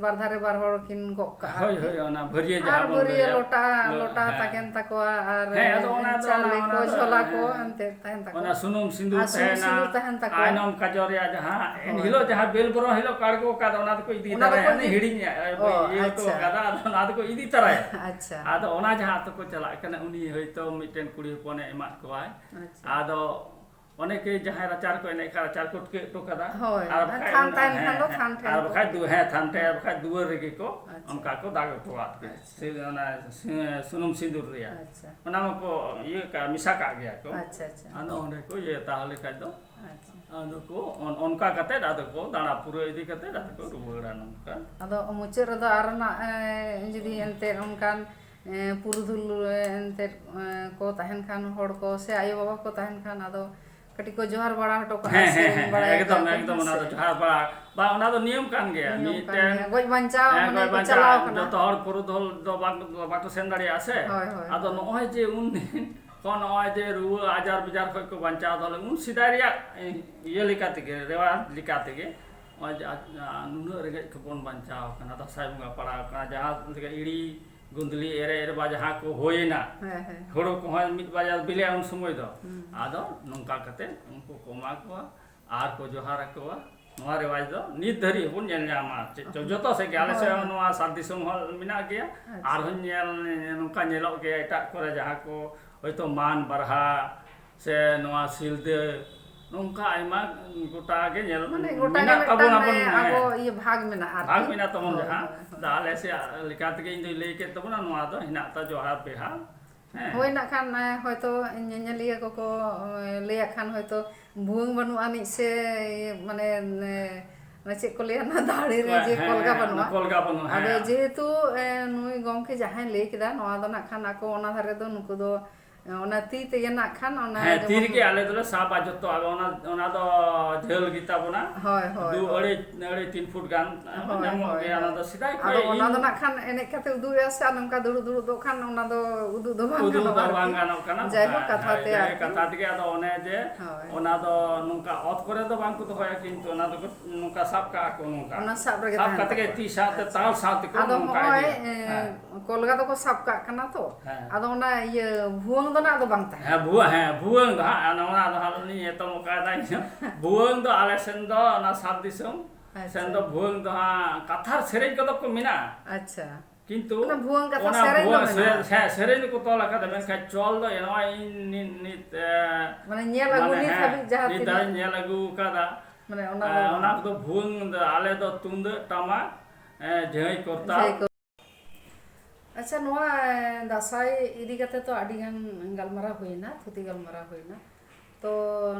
ᱵᱟᱨ ᱫᱷᱟᱨᱮ ᱵᱟᱨ ᱦᱚᱲ ᱠᱤᱱ ᱜᱚᱜ ᱠᱟᱜᱼᱟ ᱦᱳᱭ, ᱟᱨᱠᱤ᱾ ᱦᱳᱭ, ᱚᱱᱟ ᱵᱷᱟᱹᱨᱭᱟᱹ ᱟᱨ ᱡᱟᱦᱟᱸ ᱵᱚᱱ ᱵᱷᱟᱹᱨᱭᱟᱹ ᱞᱟᱹᱭᱟ, ᱞᱚᱴᱟ, ᱞᱚ-, ᱞᱚᱴᱟ ᱦᱮᱸ᱾ ᱛᱟᱦᱮᱱ ᱛᱟᱠᱚᱣᱟ, ᱟᱨ ᱦᱮᱸ, ᱟᱫᱚ ᱚᱱᱟ ᱫᱚ, ᱚᱱᱟ, ᱪᱟᱣᱞᱮ ᱚᱱᱟ ᱠᱚ, ᱫᱚ, ᱡᱷᱚᱞᱟ ᱦᱮᱸ, ᱠᱚ, ᱦᱮᱸ᱾ ᱮᱱᱛᱮᱫ ᱛᱟᱦᱮᱱ ᱛᱟᱠᱚᱣᱟ᱾ ᱚᱱᱟ ᱥᱩᱱᱩᱢ ᱥᱤᱸᱫᱩᱨ ᱟᱨ ᱥᱩᱱᱩᱢ ᱛᱟᱦᱮᱱᱟ, ᱥᱤᱸᱫᱩᱨ ᱛᱟᱦᱮᱱ ᱛᱟᱠᱚᱣᱟ᱾ ᱟᱭᱱᱚᱢ ᱠᱟᱡᱚ ᱨᱮᱭᱟᱜ ᱡᱟᱦᱟᱸ, ᱮᱱ ᱦᱳᱭ, ᱦᱤᱞᱳᱜ ᱦᱳᱭ᱾ ᱡᱟᱦᱟᱸ ᱵᱮᱞ ᱵᱚᱨᱚᱱ ᱦᱤᱞᱳᱜ ᱠᱟᱲ ᱠᱚ ᱠᱟᱫᱟ, ᱚᱱᱟ ᱫᱚᱠᱚ ᱤᱫᱤ ᱚᱱᱟ ᱫᱚᱠᱚ ᱛᱟᱨᱟᱭᱟ, ᱩᱱᱤ ᱤᱫᱤ-, ᱦᱤᱲᱤᱧ, ᱮ, ᱚ, ᱤᱭᱟᱹ ᱦᱚᱴᱚ ᱟᱪᱪᱷᱟ᱾ ᱠᱟᱫᱟ, ᱟᱫᱚ ᱚᱱᱟ ᱫᱚᱠᱚ ᱤᱫᱤ ᱛᱟᱨᱟᱭᱟ᱾ ᱟᱪᱪᱷᱟ᱾ ᱟᱫᱚ ᱚᱱᱟ ᱡᱟᱦᱟᱸ ᱟᱛᱳ ᱠᱚ ᱪᱟᱞᱟᱜ ᱠᱟᱱᱟ, ᱩᱱᱤ ᱦᱚᱭᱛᱳ ᱢᱤᱫᱴᱮᱱ ᱠᱩᱲᱤ ᱦᱚᱯᱚᱱᱮ ᱮᱢᱟᱫ ᱠᱚᱣᱟᱭ᱾ ᱟᱪᱪᱷᱟ᱾ ᱟᱫᱚ ᱚᱱᱮ ᱠᱤ ᱡᱟᱦᱟᱸᱭ ᱨᱟᱪᱟ ᱨᱮᱠᱚ ᱮᱱᱮᱡ ᱠᱷᱟᱱ, ᱨᱟᱪᱟ ᱨᱮᱠᱚ ᱴᱤᱠᱟᱹᱜ ᱦᱚᱴᱚ ᱠᱟᱫᱟ᱾ ᱦᱳᱭ, ᱟᱨ ᱟᱨ ᱵᱟᱠᱷᱟᱡ ᱛᱷᱟᱱ ᱚᱱᱟ, ᱛᱟᱦᱮᱱ ᱦᱮᱸ, ᱠᱷᱟᱱ ᱫᱚ ᱦᱮᱸ, ᱛᱷᱟᱱ ᱴᱷᱮᱱ ᱟᱨ ᱠᱚ᱾ ᱵᱟᱠᱷᱟᱡ ᱫᱩ-, ᱦᱮᱸ, ᱛᱷᱟᱱ ᱴᱷᱮᱱ, ᱟᱨ ᱵᱟᱠᱷᱟᱡ ᱫᱩᱣᱟᱹᱨ ᱨᱮᱜᱮ ᱠᱚ ᱟᱪᱪᱷᱟ᱾ ᱚᱱᱠᱟ ᱠᱚ ᱫᱟᱜ ᱦᱚᱴᱚᱣᱟᱫ ᱜᱮ᱾ ᱟᱪᱪᱷᱟ᱾ ᱥᱮ ᱚᱱᱟ ᱥᱩ-, ᱥᱩᱱᱩᱢ ᱥᱤᱸᱫᱩᱨ ᱨᱮᱭᱟᱜ᱾ ᱟᱪᱪᱷᱟ᱾ ᱚᱱᱟ ᱢᱟᱠᱚ ᱤᱭᱟᱹ ᱠᱟᱜ, ᱢᱮᱥᱟ ᱠᱟᱜ ᱜᱮᱭᱟ ᱠᱚ᱾ ᱟᱪᱪᱷᱟ, ᱟᱪᱪᱷᱟ᱾ ᱟᱫᱚ ᱚᱸᱰᱮ ᱠᱚ ᱤᱭᱟᱹ, ᱛᱟᱦᱚᱞᱮ ᱠᱷᱟᱡ ᱫᱚ ᱟᱪᱪᱷᱟ᱾ ᱟᱫᱚ ᱠᱚ ᱚᱱ-, ᱚᱱᱠᱟ ᱠᱟᱛᱮᱫ ᱟᱫᱚ ᱠᱚ ᱫᱟᱬᱟ ᱯᱩᱨᱟᱹ ᱤᱫᱤ ᱠᱟᱛᱮᱫ ᱟᱫᱚ ᱠᱚ ᱨᱩᱣᱟᱹᱲᱟ ᱱᱚᱝᱠᱟ᱾ ᱟᱫᱚ ᱢᱩᱪᱟᱹᱫ ᱨᱮᱫᱚ ᱟᱨ ᱱᱟᱜ, ᱮ, ᱡᱩᱫᱤ ᱮᱱᱛᱮᱫ ᱚᱱᱠᱟᱱ, ᱮ, ᱯᱩᱨᱩᱫᱷᱩᱞ, ᱮ, ᱮᱱᱛᱮᱫ, ᱮ, ᱠᱚ ᱛᱟᱦᱮᱱ ᱠᱷᱟᱱ, ᱦᱚᱲ ᱠᱚ ᱥᱮ ᱟᱭᱳ ᱵᱟᱵᱟ ᱠᱚ ᱛᱟᱦᱮᱱ ᱠᱷᱟᱱ, ᱟᱫᱚ ᱠᱟᱹᱴᱤᱡ ᱠᱚ ᱡᱚᱦᱟᱨ ᱵᱟᱲᱟ ᱦᱚᱴᱚ ᱠᱟᱜᱼᱟ, ᱦᱮᱸ, ᱦᱮᱸ, ᱥᱮᱨᱮᱧ ᱦᱮᱸ, ᱵᱟᱲᱟᱭᱟᱠᱚ ᱮᱠᱫᱚᱢ, ᱠᱚ, ᱮᱠᱫᱚᱢ, ᱦᱮᱸ ᱚᱱᱟ ᱫᱚ ᱥᱮ? ᱡᱚᱦᱟᱨ ᱵᱟᱲᱟ, ᱵᱟᱝ, ᱚᱱᱟ ᱫᱚ ᱱᱤᱭᱚᱢ ᱠᱟᱱ ᱜᱮᱭᱟ᱾ ᱱᱤᱭᱚᱢ ᱠᱟᱱ ᱢᱤᱫᱴᱮᱱ, ᱜᱮᱭᱟ᱾ ᱜᱚᱡ ᱵᱟᱧᱪᱟᱣ ᱦᱮᱸ, ᱢᱟᱱᱮ ᱜᱚᱡ ᱠᱚ ᱵᱟᱧᱪᱟᱣ, ᱪᱟᱞᱟᱣ ᱠᱟᱱᱟ᱾ ᱡᱚᱛᱚ ᱦᱚᱲ ᱯᱩᱨᱩᱫᱷᱩᱞ ᱫᱚ ᱵᱟᱝ, ᱵᱟᱠᱚ ᱥᱮᱱ ᱫᱟᱲᱮᱭᱟᱜᱼᱟ ᱥᱮ᱾ ᱦᱳᱭ, ᱦᱳᱭ, ᱟᱫᱚ ᱦᱳᱭ᱾ ᱱᱚᱜᱼᱚᱭ ᱡᱮ ᱩᱱ ᱫᱤᱱ ᱠᱷᱚᱱ ᱱᱚᱜᱼᱚᱭ ᱡᱮ ᱨᱩᱣᱟᱹ ᱟᱡᱟᱨ ᱵᱮᱡᱟᱨ ᱠᱷᱚᱱ ᱠᱚ ᱵᱟᱧᱪᱟᱣ ᱫᱚ, ᱩᱱ ᱥᱮᱫᱟᱭ ᱨᱮᱭᱟᱜ, ᱮ, ᱤᱭᱟᱹ ᱞᱮᱠᱟ ᱛᱮᱜᱮ, ᱨᱮᱣᱟᱡᱽ ᱞᱮᱠᱟ ᱛᱮᱜᱮ, ᱱᱚᱜᱼᱚᱭ ᱡᱮ ᱟᱡ, ᱟ, ᱱᱩᱱᱟᱹᱜ ᱨᱮᱸᱜᱮᱡ ᱠᱚᱵᱚᱱ ᱵᱟᱧᱪᱟᱣ ᱠᱟᱱᱟ, ᱫᱟᱸᱥᱟᱭ ᱵᱚᱸᱜᱟ ᱯᱟᱲᱟᱣ ᱠᱟᱱᱟ, ᱡᱟᱦᱟᱸ ᱞᱮᱠᱟ ᱤᱲᱤ ᱜᱩᱸᱫᱽᱞᱤ ᱮᱨᱮ ᱮᱨᱵᱟ ᱡᱟᱦᱟᱸ ᱠᱚ ᱦᱩᱭᱮᱱᱟ, ᱦᱮᱸ, ᱦᱮᱸ᱾ ᱦᱩᱲᱩ ᱠᱚᱦᱚᱸ ᱢᱤᱫ ᱵᱟᱡᱟᱨ ᱵᱤᱞᱤᱜᱼᱟ ᱩᱱ ᱥᱚᱢᱚᱭ ᱫᱚ᱾ ᱦᱩᱸ᱾ ᱟᱫᱚ ᱱᱚᱝᱠᱟ ᱠᱟᱛᱮ ᱩᱱᱠᱩ ᱠᱚ ᱮᱢᱟ ᱠᱚᱣᱟ ᱟᱨ ᱠᱚ ᱡᱚᱦᱟᱨ ᱟᱠᱚᱣᱟ᱾ ᱱᱚᱣᱟ ᱨᱮᱣᱟᱡᱽ ᱫᱚ ᱱᱤᱛ ᱫᱷᱟᱹᱨᱤᱡ ᱦᱚᱸᱵᱚᱱ ᱧᱮᱞ ᱧᱟᱢᱟ᱾ ᱪᱮᱫ ᱪᱚ, ᱦᱩᱸ᱾ ᱡᱚᱛᱚ ᱥᱮᱫ ᱜᱮ, ᱟᱞᱮ ᱦᱳᱭ, ᱥᱮᱫ ᱦᱚᱸ ᱦᱳᱭ᱾ ᱱᱚᱣᱟ ᱥᱟᱹᱨᱫᱤ ᱥᱚᱢ ᱦᱚᱸ ᱢᱮᱱᱟᱜ ᱜᱮᱭᱟ᱾ ᱟᱪᱪᱷᱟ᱾ ᱟᱨᱦᱚᱸ ᱧᱮᱞ, ᱱᱚᱝᱠᱟ ᱧᱮᱞᱚᱜ ᱜᱮᱭᱟ ᱮᱴᱟᱜ ᱠᱚᱨᱮ, ᱡᱟᱦᱟᱸ ᱠᱚ ᱦᱚᱭᱛᱳ ᱢᱟᱱ ᱵᱟᱨᱦᱟ ᱥᱮ ᱱᱚᱣᱟ ᱥᱤᱞᱫᱟᱹ, ᱱᱚᱝᱠᱟ ᱟᱭᱢᱟ ᱜᱚᱴᱟ ᱜᱮ ᱧᱮᱞ ᱢᱟᱱᱮ ᱜᱚᱴᱟ ᱜᱮ ᱢᱮᱱᱟᱜ ᱢᱤᱫᱴᱟᱝ, ᱛᱟᱵᱚᱱ ᱟᱵᱚᱱ, ᱮ, ᱦᱮᱸ᱾ ᱟᱵᱚ ᱤᱭᱟᱹ ᱵᱷᱟᱜᱽ ᱢᱮᱱᱟᱜᱼᱟ ᱟᱨᱠᱤ᱾ ᱵᱷᱟᱜᱽ ᱢᱮᱱᱟᱜ ᱛᱟᱵᱚᱱ ᱦᱳᱭ, ᱡᱟᱦᱟᱸ, ᱦᱳᱭ, ᱦᱳᱭ᱾ ᱫᱟ ᱟᱞᱮ ᱥᱮᱫ ᱞᱮᱠᱟ ᱛᱮᱜᱮ ᱤᱧ ᱫᱚᱧ ᱞᱟᱹᱭ ᱠᱮᱫ ᱛᱟᱵᱚᱱᱟ, ᱱᱚᱣᱟ ᱫᱚ ᱦᱮᱱᱟᱜ ᱛᱟ ᱡᱚᱦᱟᱨ ᱵᱮᱦᱟᱞ, ᱦᱮᱸ᱾ ᱦᱳᱭ, ᱱᱟᱜ ᱠᱷᱟᱱ, ᱮ, ᱦᱚᱭᱛᱳ ᱧᱮᱧᱮᱞᱤᱭᱟᱹ ᱠᱚᱠᱚ, ᱮ, ᱞᱟᱹᱭᱟᱜ ᱠᱷᱟᱱ ᱦᱚᱭᱛᱳ ᱵᱷᱩᱣᱟᱹᱝ ᱵᱟᱹᱱᱩᱜ ᱟᱹᱱᱤᱡ ᱥᱮ, ᱤᱭᱟᱹ, ᱢᱟᱱᱮ, ᱮ, ᱚᱱᱟ ᱪᱮᱫ ᱠᱚ ᱞᱟᱹᱭᱟ, ᱚᱱᱟ ᱫᱟᱲᱮ ᱨᱮ ᱦᱮᱸ, ᱡᱮ ᱦᱮᱸ, ᱠᱚᱞᱜᱟ ᱦᱮᱸ, ᱚᱱᱟ ᱵᱟᱹᱱᱩᱜᱼᱟ᱾ ᱠᱚᱞᱜᱟ ᱵᱟᱹᱱᱩᱜᱼᱟ, ᱟᱫᱚ ᱦᱮᱸ᱾ ᱡᱮᱦᱮᱛᱩ, ᱮ, ᱱᱩᱭ ᱜᱚᱢᱠᱮ ᱡᱟᱦᱟᱸᱭ ᱞᱟᱹᱭ ᱠᱮᱫᱟ, ᱱᱚᱣᱟ ᱫᱚ ᱱᱟᱜ ᱠᱷᱟᱱ ᱟᱠᱚ ᱚᱱᱟ ᱫᱷᱟᱨᱮ ᱫᱚ ᱱᱩᱠᱩ ᱫᱚ ᱚᱱᱟ ᱛᱤ ᱛᱮᱜᱮ ᱱᱟᱜ ᱠᱷᱟᱱ ᱚᱱᱟ ᱦᱮᱸ, ᱛᱤ ᱡᱮᱢᱚᱱ ᱨᱮᱜᱮ ᱟᱞᱮ ᱫᱚᱞᱮ ᱥᱟᱵᱟ ᱡᱚᱛᱚ᱾ ᱟᱫᱚ ᱚᱱᱟ, ᱚᱱᱟ ᱫᱚ ᱡᱷᱟᱹᱞ ᱜᱮᱛᱟ ᱵᱚᱱᱟ᱾ ᱦᱳᱭ, ᱦᱳᱭ, ᱫᱩ ᱦᱳᱭ᱾ ᱟᱹᱲᱟᱹᱭ, ᱟᱹᱲᱟᱹᱭ ᱛᱤᱱ ᱯᱷᱩᱴ ᱜᱟᱱ ᱦᱳᱭ, ᱧᱟᱢᱚᱜ ᱦᱳᱭ, ᱜᱮᱭᱟ᱾ ᱚᱱᱟ ᱦᱳᱭ᱾ ᱫᱚ ᱥᱮᱫᱟᱭ ᱟᱫᱚ ᱠᱷᱚᱱ ᱚᱱᱟ ᱫᱚ ᱤᱧ ᱱᱟᱜ ᱠᱷᱟᱱ ᱮᱱᱮᱡ ᱠᱟᱛᱮ ᱩᱫᱩᱜ ᱦᱩᱭᱩᱜᱼᱟ ᱥᱮ, ᱟᱨ ᱱᱚᱝᱠᱟ ᱫᱩᱲᱩᱵ ᱫᱩᱲᱩᱵ ᱫᱚ ᱠᱷᱟᱱ ᱚᱱᱟ ᱫᱚ ᱩᱫᱩᱜ ᱫᱚ ᱵᱟᱝ ᱩᱫᱩᱜ ᱜᱟᱱᱚᱜᱼᱟ ᱫᱚ ᱵᱟᱝ ᱟᱨᱠᱤ᱾ ᱜᱟᱱᱚᱜ ᱠᱟᱱᱟ᱾ ᱡᱟᱭᱦᱳᱠ, ᱦᱮᱸ, ᱠᱟᱛᱷᱟ ᱦᱮᱸ, ᱛᱮ ᱡᱟᱭᱦᱳᱠ, ᱟᱨᱠᱤ᱾ ᱠᱟᱛᱷᱟ ᱛᱮᱜᱮ᱾ ᱟᱫᱚ ᱚᱱᱮ ᱡᱮ ᱦᱳᱭ᱾ ᱚᱱᱟ ᱫᱚ ᱱᱚᱝᱠᱟ ᱚᱛ ᱠᱚᱨᱮ ᱫᱚ ᱵᱟᱝ ᱠᱚ ᱫᱚᱦᱚᱭᱟ, ᱠᱤᱱᱛᱩ ᱚᱱᱟ ᱫᱚᱠᱚ ᱱᱚᱝᱠᱟ ᱥᱟᱵ ᱠᱟᱜᱼᱟ ᱠᱚ, ᱱᱚᱝᱠᱟ᱾ ᱚᱱᱟ ᱥᱟᱵ ᱨᱮᱜᱮ ᱥᱟᱵ ᱛᱟᱦᱮᱱ ᱠᱟᱛᱮ ᱜᱮ ᱛᱟᱠᱚᱣᱟ᱾ ᱛᱤ ᱥᱟᱶᱛᱮ, ᱟᱪᱪᱷᱟ᱾ ᱛᱟᱞ ᱥᱟᱶ ᱛᱮᱠᱚ ᱟᱫᱚ ᱱᱚᱝᱠᱟ ᱦᱚᱸᱜᱼᱚᱭ, ᱤᱫᱤᱭᱟ᱾ ᱮ, ᱦᱮᱸ᱾ ᱠᱚᱞᱜᱟ ᱫᱚᱠᱚ ᱥᱟᱵ ᱠᱟᱜ ᱠᱟᱱᱟ ᱛᱚ᱾ ᱦᱮᱸ᱾ ᱟᱫᱚ ᱚᱱᱟ ᱤᱭᱟᱹ ᱵᱷᱩᱣᱟᱹᱝ ᱫᱚ ᱱᱟᱜ ᱫᱚ ᱵᱟᱝ ᱛᱟᱦᱮᱱᱟ᱾ ᱦᱮᱸ, ᱵᱷᱩᱣᱟᱹ-, ᱦᱮᱸ, ᱵᱷᱩᱣᱟᱹᱝ ᱫᱚ ᱦᱟᱸᱜ, ᱚᱱᱟ ᱫᱚ ᱦᱟᱸᱜ ᱞᱤᱧ ᱮᱛᱚᱢ ᱟᱠᱟᱫᱟ ᱤᱧ ᱦᱚᱸ᱾ ᱵᱷᱩᱣᱟᱹᱝ ᱫᱚ ᱟᱞᱮ ᱥᱮᱱ ᱫᱚ ᱚᱱᱟ ᱥᱟᱛ ᱫᱤᱥᱚᱢ ᱟᱪᱪᱷᱟ᱾ ᱥᱮᱱ ᱫᱚ ᱵᱷᱩᱣᱟᱹᱝ ᱫᱚ ᱦᱟᱸᱜ ᱠᱟᱛᱷᱟᱨ ᱥᱮᱨᱮᱧ ᱠᱚᱫᱚ ᱠᱚ ᱢᱮᱱᱟᱜᱼᱟ᱾ ᱟᱪᱪᱷᱟ᱾ ᱠᱤᱱᱛᱩ ᱚᱱᱟ ᱵᱷᱩᱣᱟᱹᱝ ᱠᱟᱛᱷᱟ ᱚᱱᱟ ᱥᱮᱨᱮᱧ ᱫᱚ ᱵᱷᱩᱣᱟᱹᱝ ᱢᱮᱱᱟᱜᱼᱟ? ᱥᱮ-, ᱥᱮ-, ᱥᱮᱨᱮᱧ ᱫᱚᱠᱚ ᱛᱚᱞ ᱟᱠᱟᱫᱟ, ᱢᱮᱱᱠᱷᱟᱱ ᱪᱚᱞ ᱫᱚ ᱱᱚᱜᱼᱚᱭ ᱤᱧ ᱱᱤᱛ, ᱱᱤᱛ, ᱮ, ᱢᱟᱱᱮ ᱧᱮᱞ ᱟᱹᱜᱩ ᱢᱟᱱᱮ ᱱᱤᱛ ᱦᱮᱸ, ᱦᱟᱹᱵᱤᱡ ᱡᱟᱦᱟᱸ ᱱᱤᱛ ᱛᱤᱱᱟᱹᱜ ᱫᱷᱟᱹᱵᱤᱡ ᱧᱮᱞ ᱟᱹᱜᱩ ᱟᱠᱟᱫᱟ᱾ ᱢᱟᱱᱮ ᱚᱱᱟ ᱫᱚ ᱮ, ᱚᱱᱟ ᱵᱟᱝ᱾ ᱠᱚᱫᱚ ᱵᱷᱩᱣᱟᱹᱝ ᱫᱚ, ᱟᱞᱮ ᱫᱚ ᱛᱩᱢᱫᱟᱹᱜ ᱴᱟᱢᱟᱠ, ᱮ, ᱡᱷᱟᱹᱭ ᱠᱚᱨᱛᱟᱞ᱾ ᱡᱷᱟᱹᱭ ᱠᱚ-, ᱟᱪᱪᱷᱟ, ᱱᱚᱣᱟ, ᱮ, ᱫᱟᱸᱥᱟᱭ ᱤᱫᱤ ᱠᱟᱛᱮ ᱛᱚ ᱟᱹᱰᱤ ᱜᱟᱱ ᱜᱟᱞᱢᱟᱨᱟᱣ ᱦᱩᱭᱱᱟ, ᱛᱷᱩᱛᱤ ᱜᱟᱞᱢᱟᱨᱟᱣ ᱦᱩᱭᱱᱟ᱾ ᱛᱚ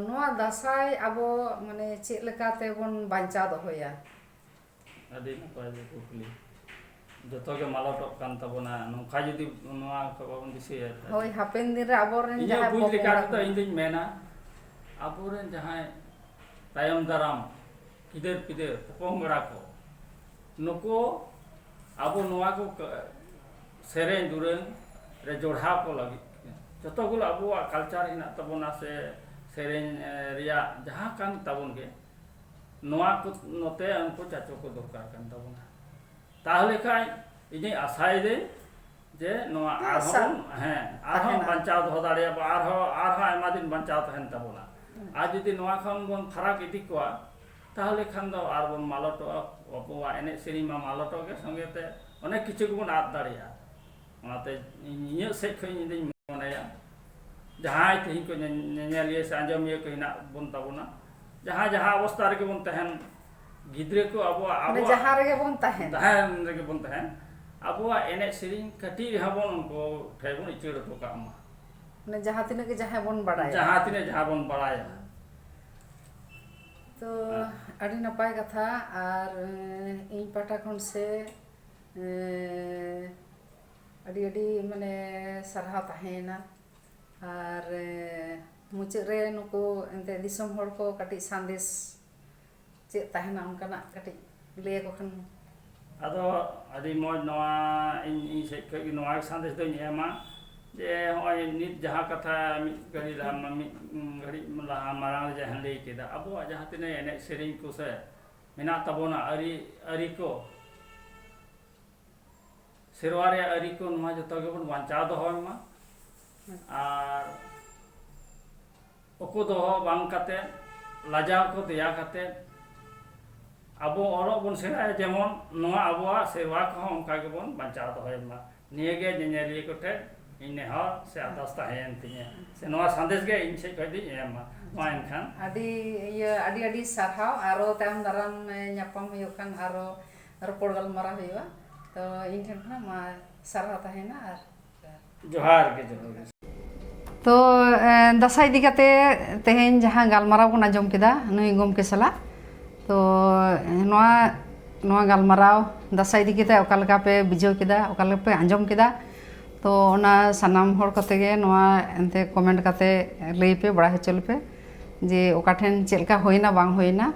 ᱱᱚᱣᱟ ᱫᱟᱸᱥᱟᱭ ᱟᱵᱚ ᱢᱟᱱᱮ ᱪᱮᱫ ᱞᱮᱠᱟ ᱛᱮᱵᱚᱱ ᱵᱟᱧᱪᱟᱣ ᱫᱚᱦᱚᱭᱟ? ᱟᱹᱰᱤ ᱱᱟᱯᱟᱭ ᱠᱩᱠᱞᱤ᱾ ᱡᱚᱛᱚ ᱜᱮ ᱢᱟᱞᱚᱴᱚᱜ ᱠᱟᱱ ᱛᱟᱵᱚᱱᱟ᱾ ᱱᱚᱝᱠᱟ ᱡᱩᱫᱤ ᱱᱚᱣᱟ ᱠᱚ ᱵᱟᱵᱚᱱ ᱫᱤᱥᱟᱹᱭᱟ, ᱦᱳᱭ, ᱦᱟᱯᱮᱱ ᱫᱤᱱ ᱨᱮ ᱟᱵᱚᱨᱮᱱ ᱤᱧᱟᱹᱜ ᱡᱟᱦᱟᱸᱭ ᱵᱩᱡᱽ ᱞᱮᱠᱟ ᱯᱚᱯᱚᱝᱲᱟ ᱛᱮᱫᱚ ᱠᱚ ᱤᱧ ᱫᱩᱧ ᱢᱮᱱᱟ, ᱟᱵᱚᱨᱮᱱ ᱡᱟᱦᱟᱸᱭ ᱛᱟᱭᱚᱢ ᱫᱟᱨᱟᱢ ᱜᱤᱫᱟᱹᱨ ᱯᱤᱫᱟᱹᱨ ᱯᱚᱯᱚᱝᱲᱟ ᱠᱚ, ᱱᱩᱠᱩ ᱟᱵᱚ ᱱᱚᱣᱟ ᱠᱚ ᱠ- ᱥᱮᱨᱮᱧ ᱫᱩᱨᱟᱹᱝ ᱨᱮ ᱡᱚᱲᱟᱣ ᱠᱚ ᱞᱟᱹᱜᱤᱫ ᱡᱚᱛᱚ ᱜᱩᱞᱳ ᱟᱵᱚᱣᱟᱜ culture ᱦᱮᱱᱟᱜ ᱛᱟᱵᱚᱱᱟ ᱥᱮ ᱥᱮᱨᱮᱧ ᱮ, ᱨᱮᱭᱟᱜ ᱡᱟᱦᱟᱸ ᱠᱟᱱ ᱛᱟᱵᱚᱱ ᱜᱮ, ᱱᱚᱣᱟ ᱠᱚ ᱱᱚᱛᱮ ᱩᱱᱠᱩ ᱪᱟᱪᱚ ᱠᱚ ᱫᱚᱨᱠᱟᱨ ᱠᱟᱱ ᱛᱟᱵᱚᱱᱟ᱾ ᱛᱟᱦᱚᱞᱮ ᱠᱷᱟᱱ ᱤᱧᱤᱧ ᱟᱥᱟᱭᱮᱫᱟᱹᱧ ᱡᱮ ᱱᱚᱣᱟ ᱦᱮᱸ, ᱟᱨᱦᱚᱸ ᱥᱟ- ᱵᱚᱱ, ᱦᱮᱸ, ᱟᱨᱦᱚᱸ ᱛᱟᱦᱮᱱᱟ᱾ ᱵᱟᱧᱪᱟᱣ ᱫᱚᱦᱚ ᱫᱟᱲᱮᱭᱟᱜᱼᱟ, ᱟᱨᱦᱚᱸ ᱟᱨᱦᱚᱸ ᱟᱭᱢᱟ ᱫᱤᱱ ᱵᱟᱧᱪᱟᱣ ᱛᱟᱦᱮᱱ ᱛᱟᱵᱚᱱᱟ᱾ ᱟᱨ ᱡᱩᱫᱤ ᱱᱚᱣᱟ ᱠᱷᱚᱱ ᱵᱚᱱ ᱯᱷᱟᱨᱟᱠ ᱤᱫᱤ ᱠᱚᱣᱟ, ᱛᱟᱦᱚᱞᱮ ᱠᱷᱟᱱ ᱫᱚ ᱟᱨ ᱵᱚᱱ ᱢᱟᱞᱚᱴᱚᱜᱼᱟ᱾ ᱟᱵᱚᱣᱟᱜ ᱮᱱᱮᱡ ᱥᱮᱨᱮᱧ ᱢᱟ ᱢᱟᱞᱚᱴᱚᱜ ᱜᱮ, ᱥᱚᱸᱜᱮ ᱛᱮ ᱚᱱᱮᱠ ᱠᱤᱪᱷᱩ ᱜᱮᱵᱚᱱ ᱟᱫ ᱫᱟᱲᱮᱭᱟᱜᱼᱟ᱾ ᱚᱱᱟᱛᱮ ᱤᱧ ᱤᱧᱟᱹᱜ ᱥᱮᱫ ᱠᱷᱚᱱ ᱤᱧ ᱫᱩᱧ ᱢᱚᱱᱮᱭᱟ, ᱡᱟᱦᱟᱸᱭ ᱛᱮᱦᱮᱧ ᱠᱚ ᱧᱮ- ᱧᱮᱧᱮᱞᱤᱭᱟᱹ ᱥᱮ ᱟᱸᱡᱚᱢᱤᱭᱟᱹ ᱠᱚ ᱦᱮᱱᱟᱜ ᱵᱚᱱ ᱛᱟᱵᱚᱱᱟ, ᱡᱟᱦᱟᱸ ᱡᱟᱦᱟᱸ ᱚᱵᱚᱥᱛᱟ ᱨᱮᱜᱮ ᱵᱚᱱ ᱛᱟᱦᱮᱱ, ᱜᱤᱫᱽᱨᱟᱹ ᱠᱚ ᱟᱵᱚᱣᱟᱜ ᱢᱟᱱᱮ ᱟᱵᱚᱣᱟᱜ ᱡᱟᱦᱟᱸ ᱨᱮᱜᱮ ᱵᱚᱱ ᱛᱟᱦᱮᱱ᱾ ᱛᱟᱦᱮᱱ ᱨᱮᱜᱮ ᱵᱚᱱ ᱛᱟᱦᱮᱱ, ᱟᱵᱚᱣᱟᱜ ᱮᱱᱮᱡ ᱥᱮᱨᱮᱧ ᱠᱟᱹᱴᱤᱡ ᱨᱮᱦᱚᱸ ᱵᱚᱱ ᱩᱱᱠᱩ ᱴᱷᱮᱱ ᱵᱚᱱ ᱩᱪᱟᱹᱲ ᱦᱚᱴᱚ ᱠᱟᱜ ᱢᱟ᱾ ᱢᱟᱱᱮ ᱡᱟᱦᱟᱸ ᱛᱤᱱᱟᱹᱜ ᱜᱮ ᱡᱟᱦᱟᱸᱭ ᱵᱚᱱ ᱵᱟᱲᱟᱭᱟ᱾ ᱡᱟᱦᱟᱸ ᱛᱤᱱᱟᱹᱜ ᱡᱟᱦᱟᱸ ᱵᱚᱱ ᱵᱟᱲᱟᱭᱟ᱾ ᱛᱚ ᱟᱹᱰᱤ ᱱᱟᱯᱟᱭ ᱠᱟᱛᱷᱟ᱾ ᱟᱨ ᱮᱸ, ᱤᱧ ᱯᱟᱦᱴᱟ ᱠᱷᱚᱱ ᱥᱮ ᱮᱸ, ᱟᱹᱰᱤ ᱟᱹᱰᱤ ᱢᱟᱱᱮ ᱥᱟᱨᱦᱟᱣ ᱛᱟᱦᱮᱸᱭᱮᱱᱟ᱾ ᱟᱨ ᱮᱸ, ᱢᱩᱪᱟᱹᱫ ᱨᱮ ᱱᱩᱠᱩ ᱮᱱᱛᱮ ᱫᱤᱥᱚᱢ ᱦᱚᱲ ᱠᱚ ᱠᱟᱹᱴᱤᱡ ᱥᱟᱸᱫᱮᱥ ᱪᱮᱫ ᱛᱟᱦᱮᱱᱟ ᱚᱱᱠᱟᱱᱟᱜ ᱠᱟᱹᱴᱤᱡ ᱞᱟᱹᱭ ᱟᱠᱚ ᱠᱷᱟᱱ? ᱟᱫᱚ ᱟᱹᱰᱤ ᱢᱚᱡᱽ ᱱᱚᱣᱟ ᱤᱧ ᱤᱧ ᱥᱮᱫ ᱠᱷᱚᱱ ᱜᱮ ᱱᱚᱣᱟ ᱜᱮ ᱥᱟᱸᱫᱮᱥ ᱫᱚᱧ ᱮᱢᱟ ᱡᱮ ᱱᱚᱜᱼᱚᱭ ᱱᱤᱛ ᱡᱟᱦᱟᱸ ᱠᱟᱛᱷᱟ ᱢᱤᱫ ᱜᱷᱟᱹᱲᱤ ᱞᱟᱦᱟ ᱢᱟ- ᱢᱤᱫ ᱜᱷᱟᱹᱲᱤᱡ ᱞᱟᱦᱟ ᱢᱟᱲᱟᱝ ᱨᱮ ᱡᱟᱦᱟᱸᱧ ᱞᱟᱹᱭ ᱠᱮᱫᱟ, ᱟᱵᱚᱣᱟᱜ ᱡᱟᱦᱟᱸ ᱛᱤᱱᱟᱹᱜ ᱮᱱᱮᱡ ᱥᱮᱨᱮᱧ ᱠᱚ ᱥᱮ ᱢᱮᱱᱟᱜ ᱛᱟᱵᱚᱱᱟ, ᱟᱹᱨᱤ ᱟᱹᱨᱤ ᱠᱚ, ᱥᱮᱨᱣᱟ ᱨᱮᱭᱟᱜ ᱟᱹᱨᱤ ᱠᱚ, ᱱᱚᱣᱟ ᱡᱚᱛᱚ ᱜᱮᱵᱚᱱ ᱵᱟᱧᱪᱟᱣ ᱫᱚᱦᱚᱭ ᱢᱟ᱾ ᱟᱨ ᱩᱠᱩ ᱫᱚᱦᱚ ᱵᱟᱝ ᱠᱟᱛᱮ, ᱞᱟᱡᱟᱣ ᱠᱚ ᱫᱮᱭᱟ ᱠᱟᱛᱮ, ᱟᱵᱚ ᱚᱞᱚᱜ ᱵᱚᱱ ᱥᱮᱬᱟᱭᱟ, ᱡᱮᱢᱚᱱ ᱱᱚᱣᱟ ᱟᱵᱚᱣᱟᱜ ᱥᱮᱨᱣᱟ ᱠᱚᱦᱚᱸ ᱚᱱᱠᱟ ᱜᱮᱵᱚᱱ ᱵᱟᱧᱪᱟᱣ ᱫᱚᱦᱚᱭ ᱢᱟ᱾ ᱱᱤᱭᱟᱹ ᱜᱮ ᱧᱮᱧᱮᱞᱤᱭᱟᱹ ᱠᱚᱴᱷᱮᱱ ᱤᱧ ᱱᱮᱦᱚᱨ ᱥᱮ ᱟᱨᱫᱟᱥ ᱛᱟᱦᱮᱸᱭᱮᱱ ᱛᱤᱧᱟᱹ, ᱥᱮ ᱱᱚᱣᱟ ᱥᱟᱸᱫᱮᱥ ᱜᱮ ᱤᱧ ᱥᱮᱫ ᱠᱷᱚᱱ ᱫᱚᱧ ᱮᱢᱟ᱾ ᱢᱟ ᱮᱱᱠᱷᱟᱱ ᱟᱹᱰᱤ ᱤᱭᱟᱹ ᱟᱹᱰᱤ ᱟᱹᱰᱤ ᱥᱟᱨᱦᱟᱣ᱾ ᱟᱨᱚ ᱛᱟᱭᱚᱢ ᱫᱟᱨᱟᱢ ᱮ, ᱧᱟᱯᱟᱢ ᱦᱩᱭᱩᱜ ᱠᱷᱟᱱ ᱟᱨᱚ ᱨᱚᱯᱚᱲ ᱜᱟᱞᱢᱟᱨᱟᱣ ᱦᱩᱭᱩᱜᱼᱟ᱾ ᱛᱚ ᱤᱧ ᱴᱷᱮᱱ ᱠᱷᱚᱱᱟᱜ ᱢᱟ ᱥᱟᱨᱦᱟᱣ ᱛᱟᱦᱮᱱᱟ᱾ ᱟᱨ ᱡᱚᱦᱟᱨ ᱜᱮ, ᱡᱚᱦᱟᱨ ᱜᱮ᱾ ᱛᱚ ᱫᱟᱸᱥᱟᱭ ᱤᱫᱤ ᱠᱟᱛᱮ ᱛᱮᱦᱮᱧ ᱡᱟᱦᱟᱸ ᱜᱟᱞᱢᱟᱨᱟᱣ ᱵᱚᱱ ᱟᱸᱡᱚᱢ ᱠᱮᱫᱟ ᱱᱩᱭ ᱜᱚᱢᱠᱮ ᱥᱟᱞᱟᱜ, ᱛᱚ ᱱᱚᱣᱟ ᱱᱚᱣᱟ ᱜᱟᱞᱢᱟᱨᱟᱣ ᱫᱟᱸᱥᱟᱭ ᱤᱫᱤ ᱠᱟᱛᱮ ᱚᱠᱟ ᱞᱮᱠᱟ ᱯᱮ ᱵᱩᱡᱷᱟᱹᱣ ᱠᱮᱫᱟ, ᱚᱠᱟ ᱞᱮᱠᱟ ᱯᱮ ᱟᱸᱡᱚᱢ ᱠᱮᱫᱟ? ᱛᱚ ᱚᱱᱟ ᱥᱟᱱᱟᱢ ᱦᱚᱲ ᱠᱚᱛᱮ ᱜᱮ ᱱᱚᱣᱟ ᱮᱱᱛᱮ ᱠᱚᱢᱮᱱᱴ ᱠᱟᱛᱮ ᱞᱟᱹᱭ ᱯᱮ, ᱵᱟᱲᱟᱭ ᱦᱚᱪᱚ ᱞᱮᱯᱮ ᱡᱮ ᱚᱠᱟ ᱴᱷᱮᱱ ᱪᱮᱫ ᱞᱮᱠᱟ ᱦᱩᱭᱱᱟ ᱵᱟᱝ ᱦᱩᱭᱱᱟ᱾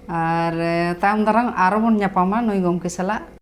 ᱟᱨ ᱛᱟᱭᱚᱢ ᱫᱟᱨᱟᱢ ᱟᱨᱚ ᱵᱚᱱ ᱧᱟᱯᱟᱢᱟ ᱱᱩᱭ ᱜᱚᱢᱠᱮ ᱥᱟᱞᱟᱜ᱾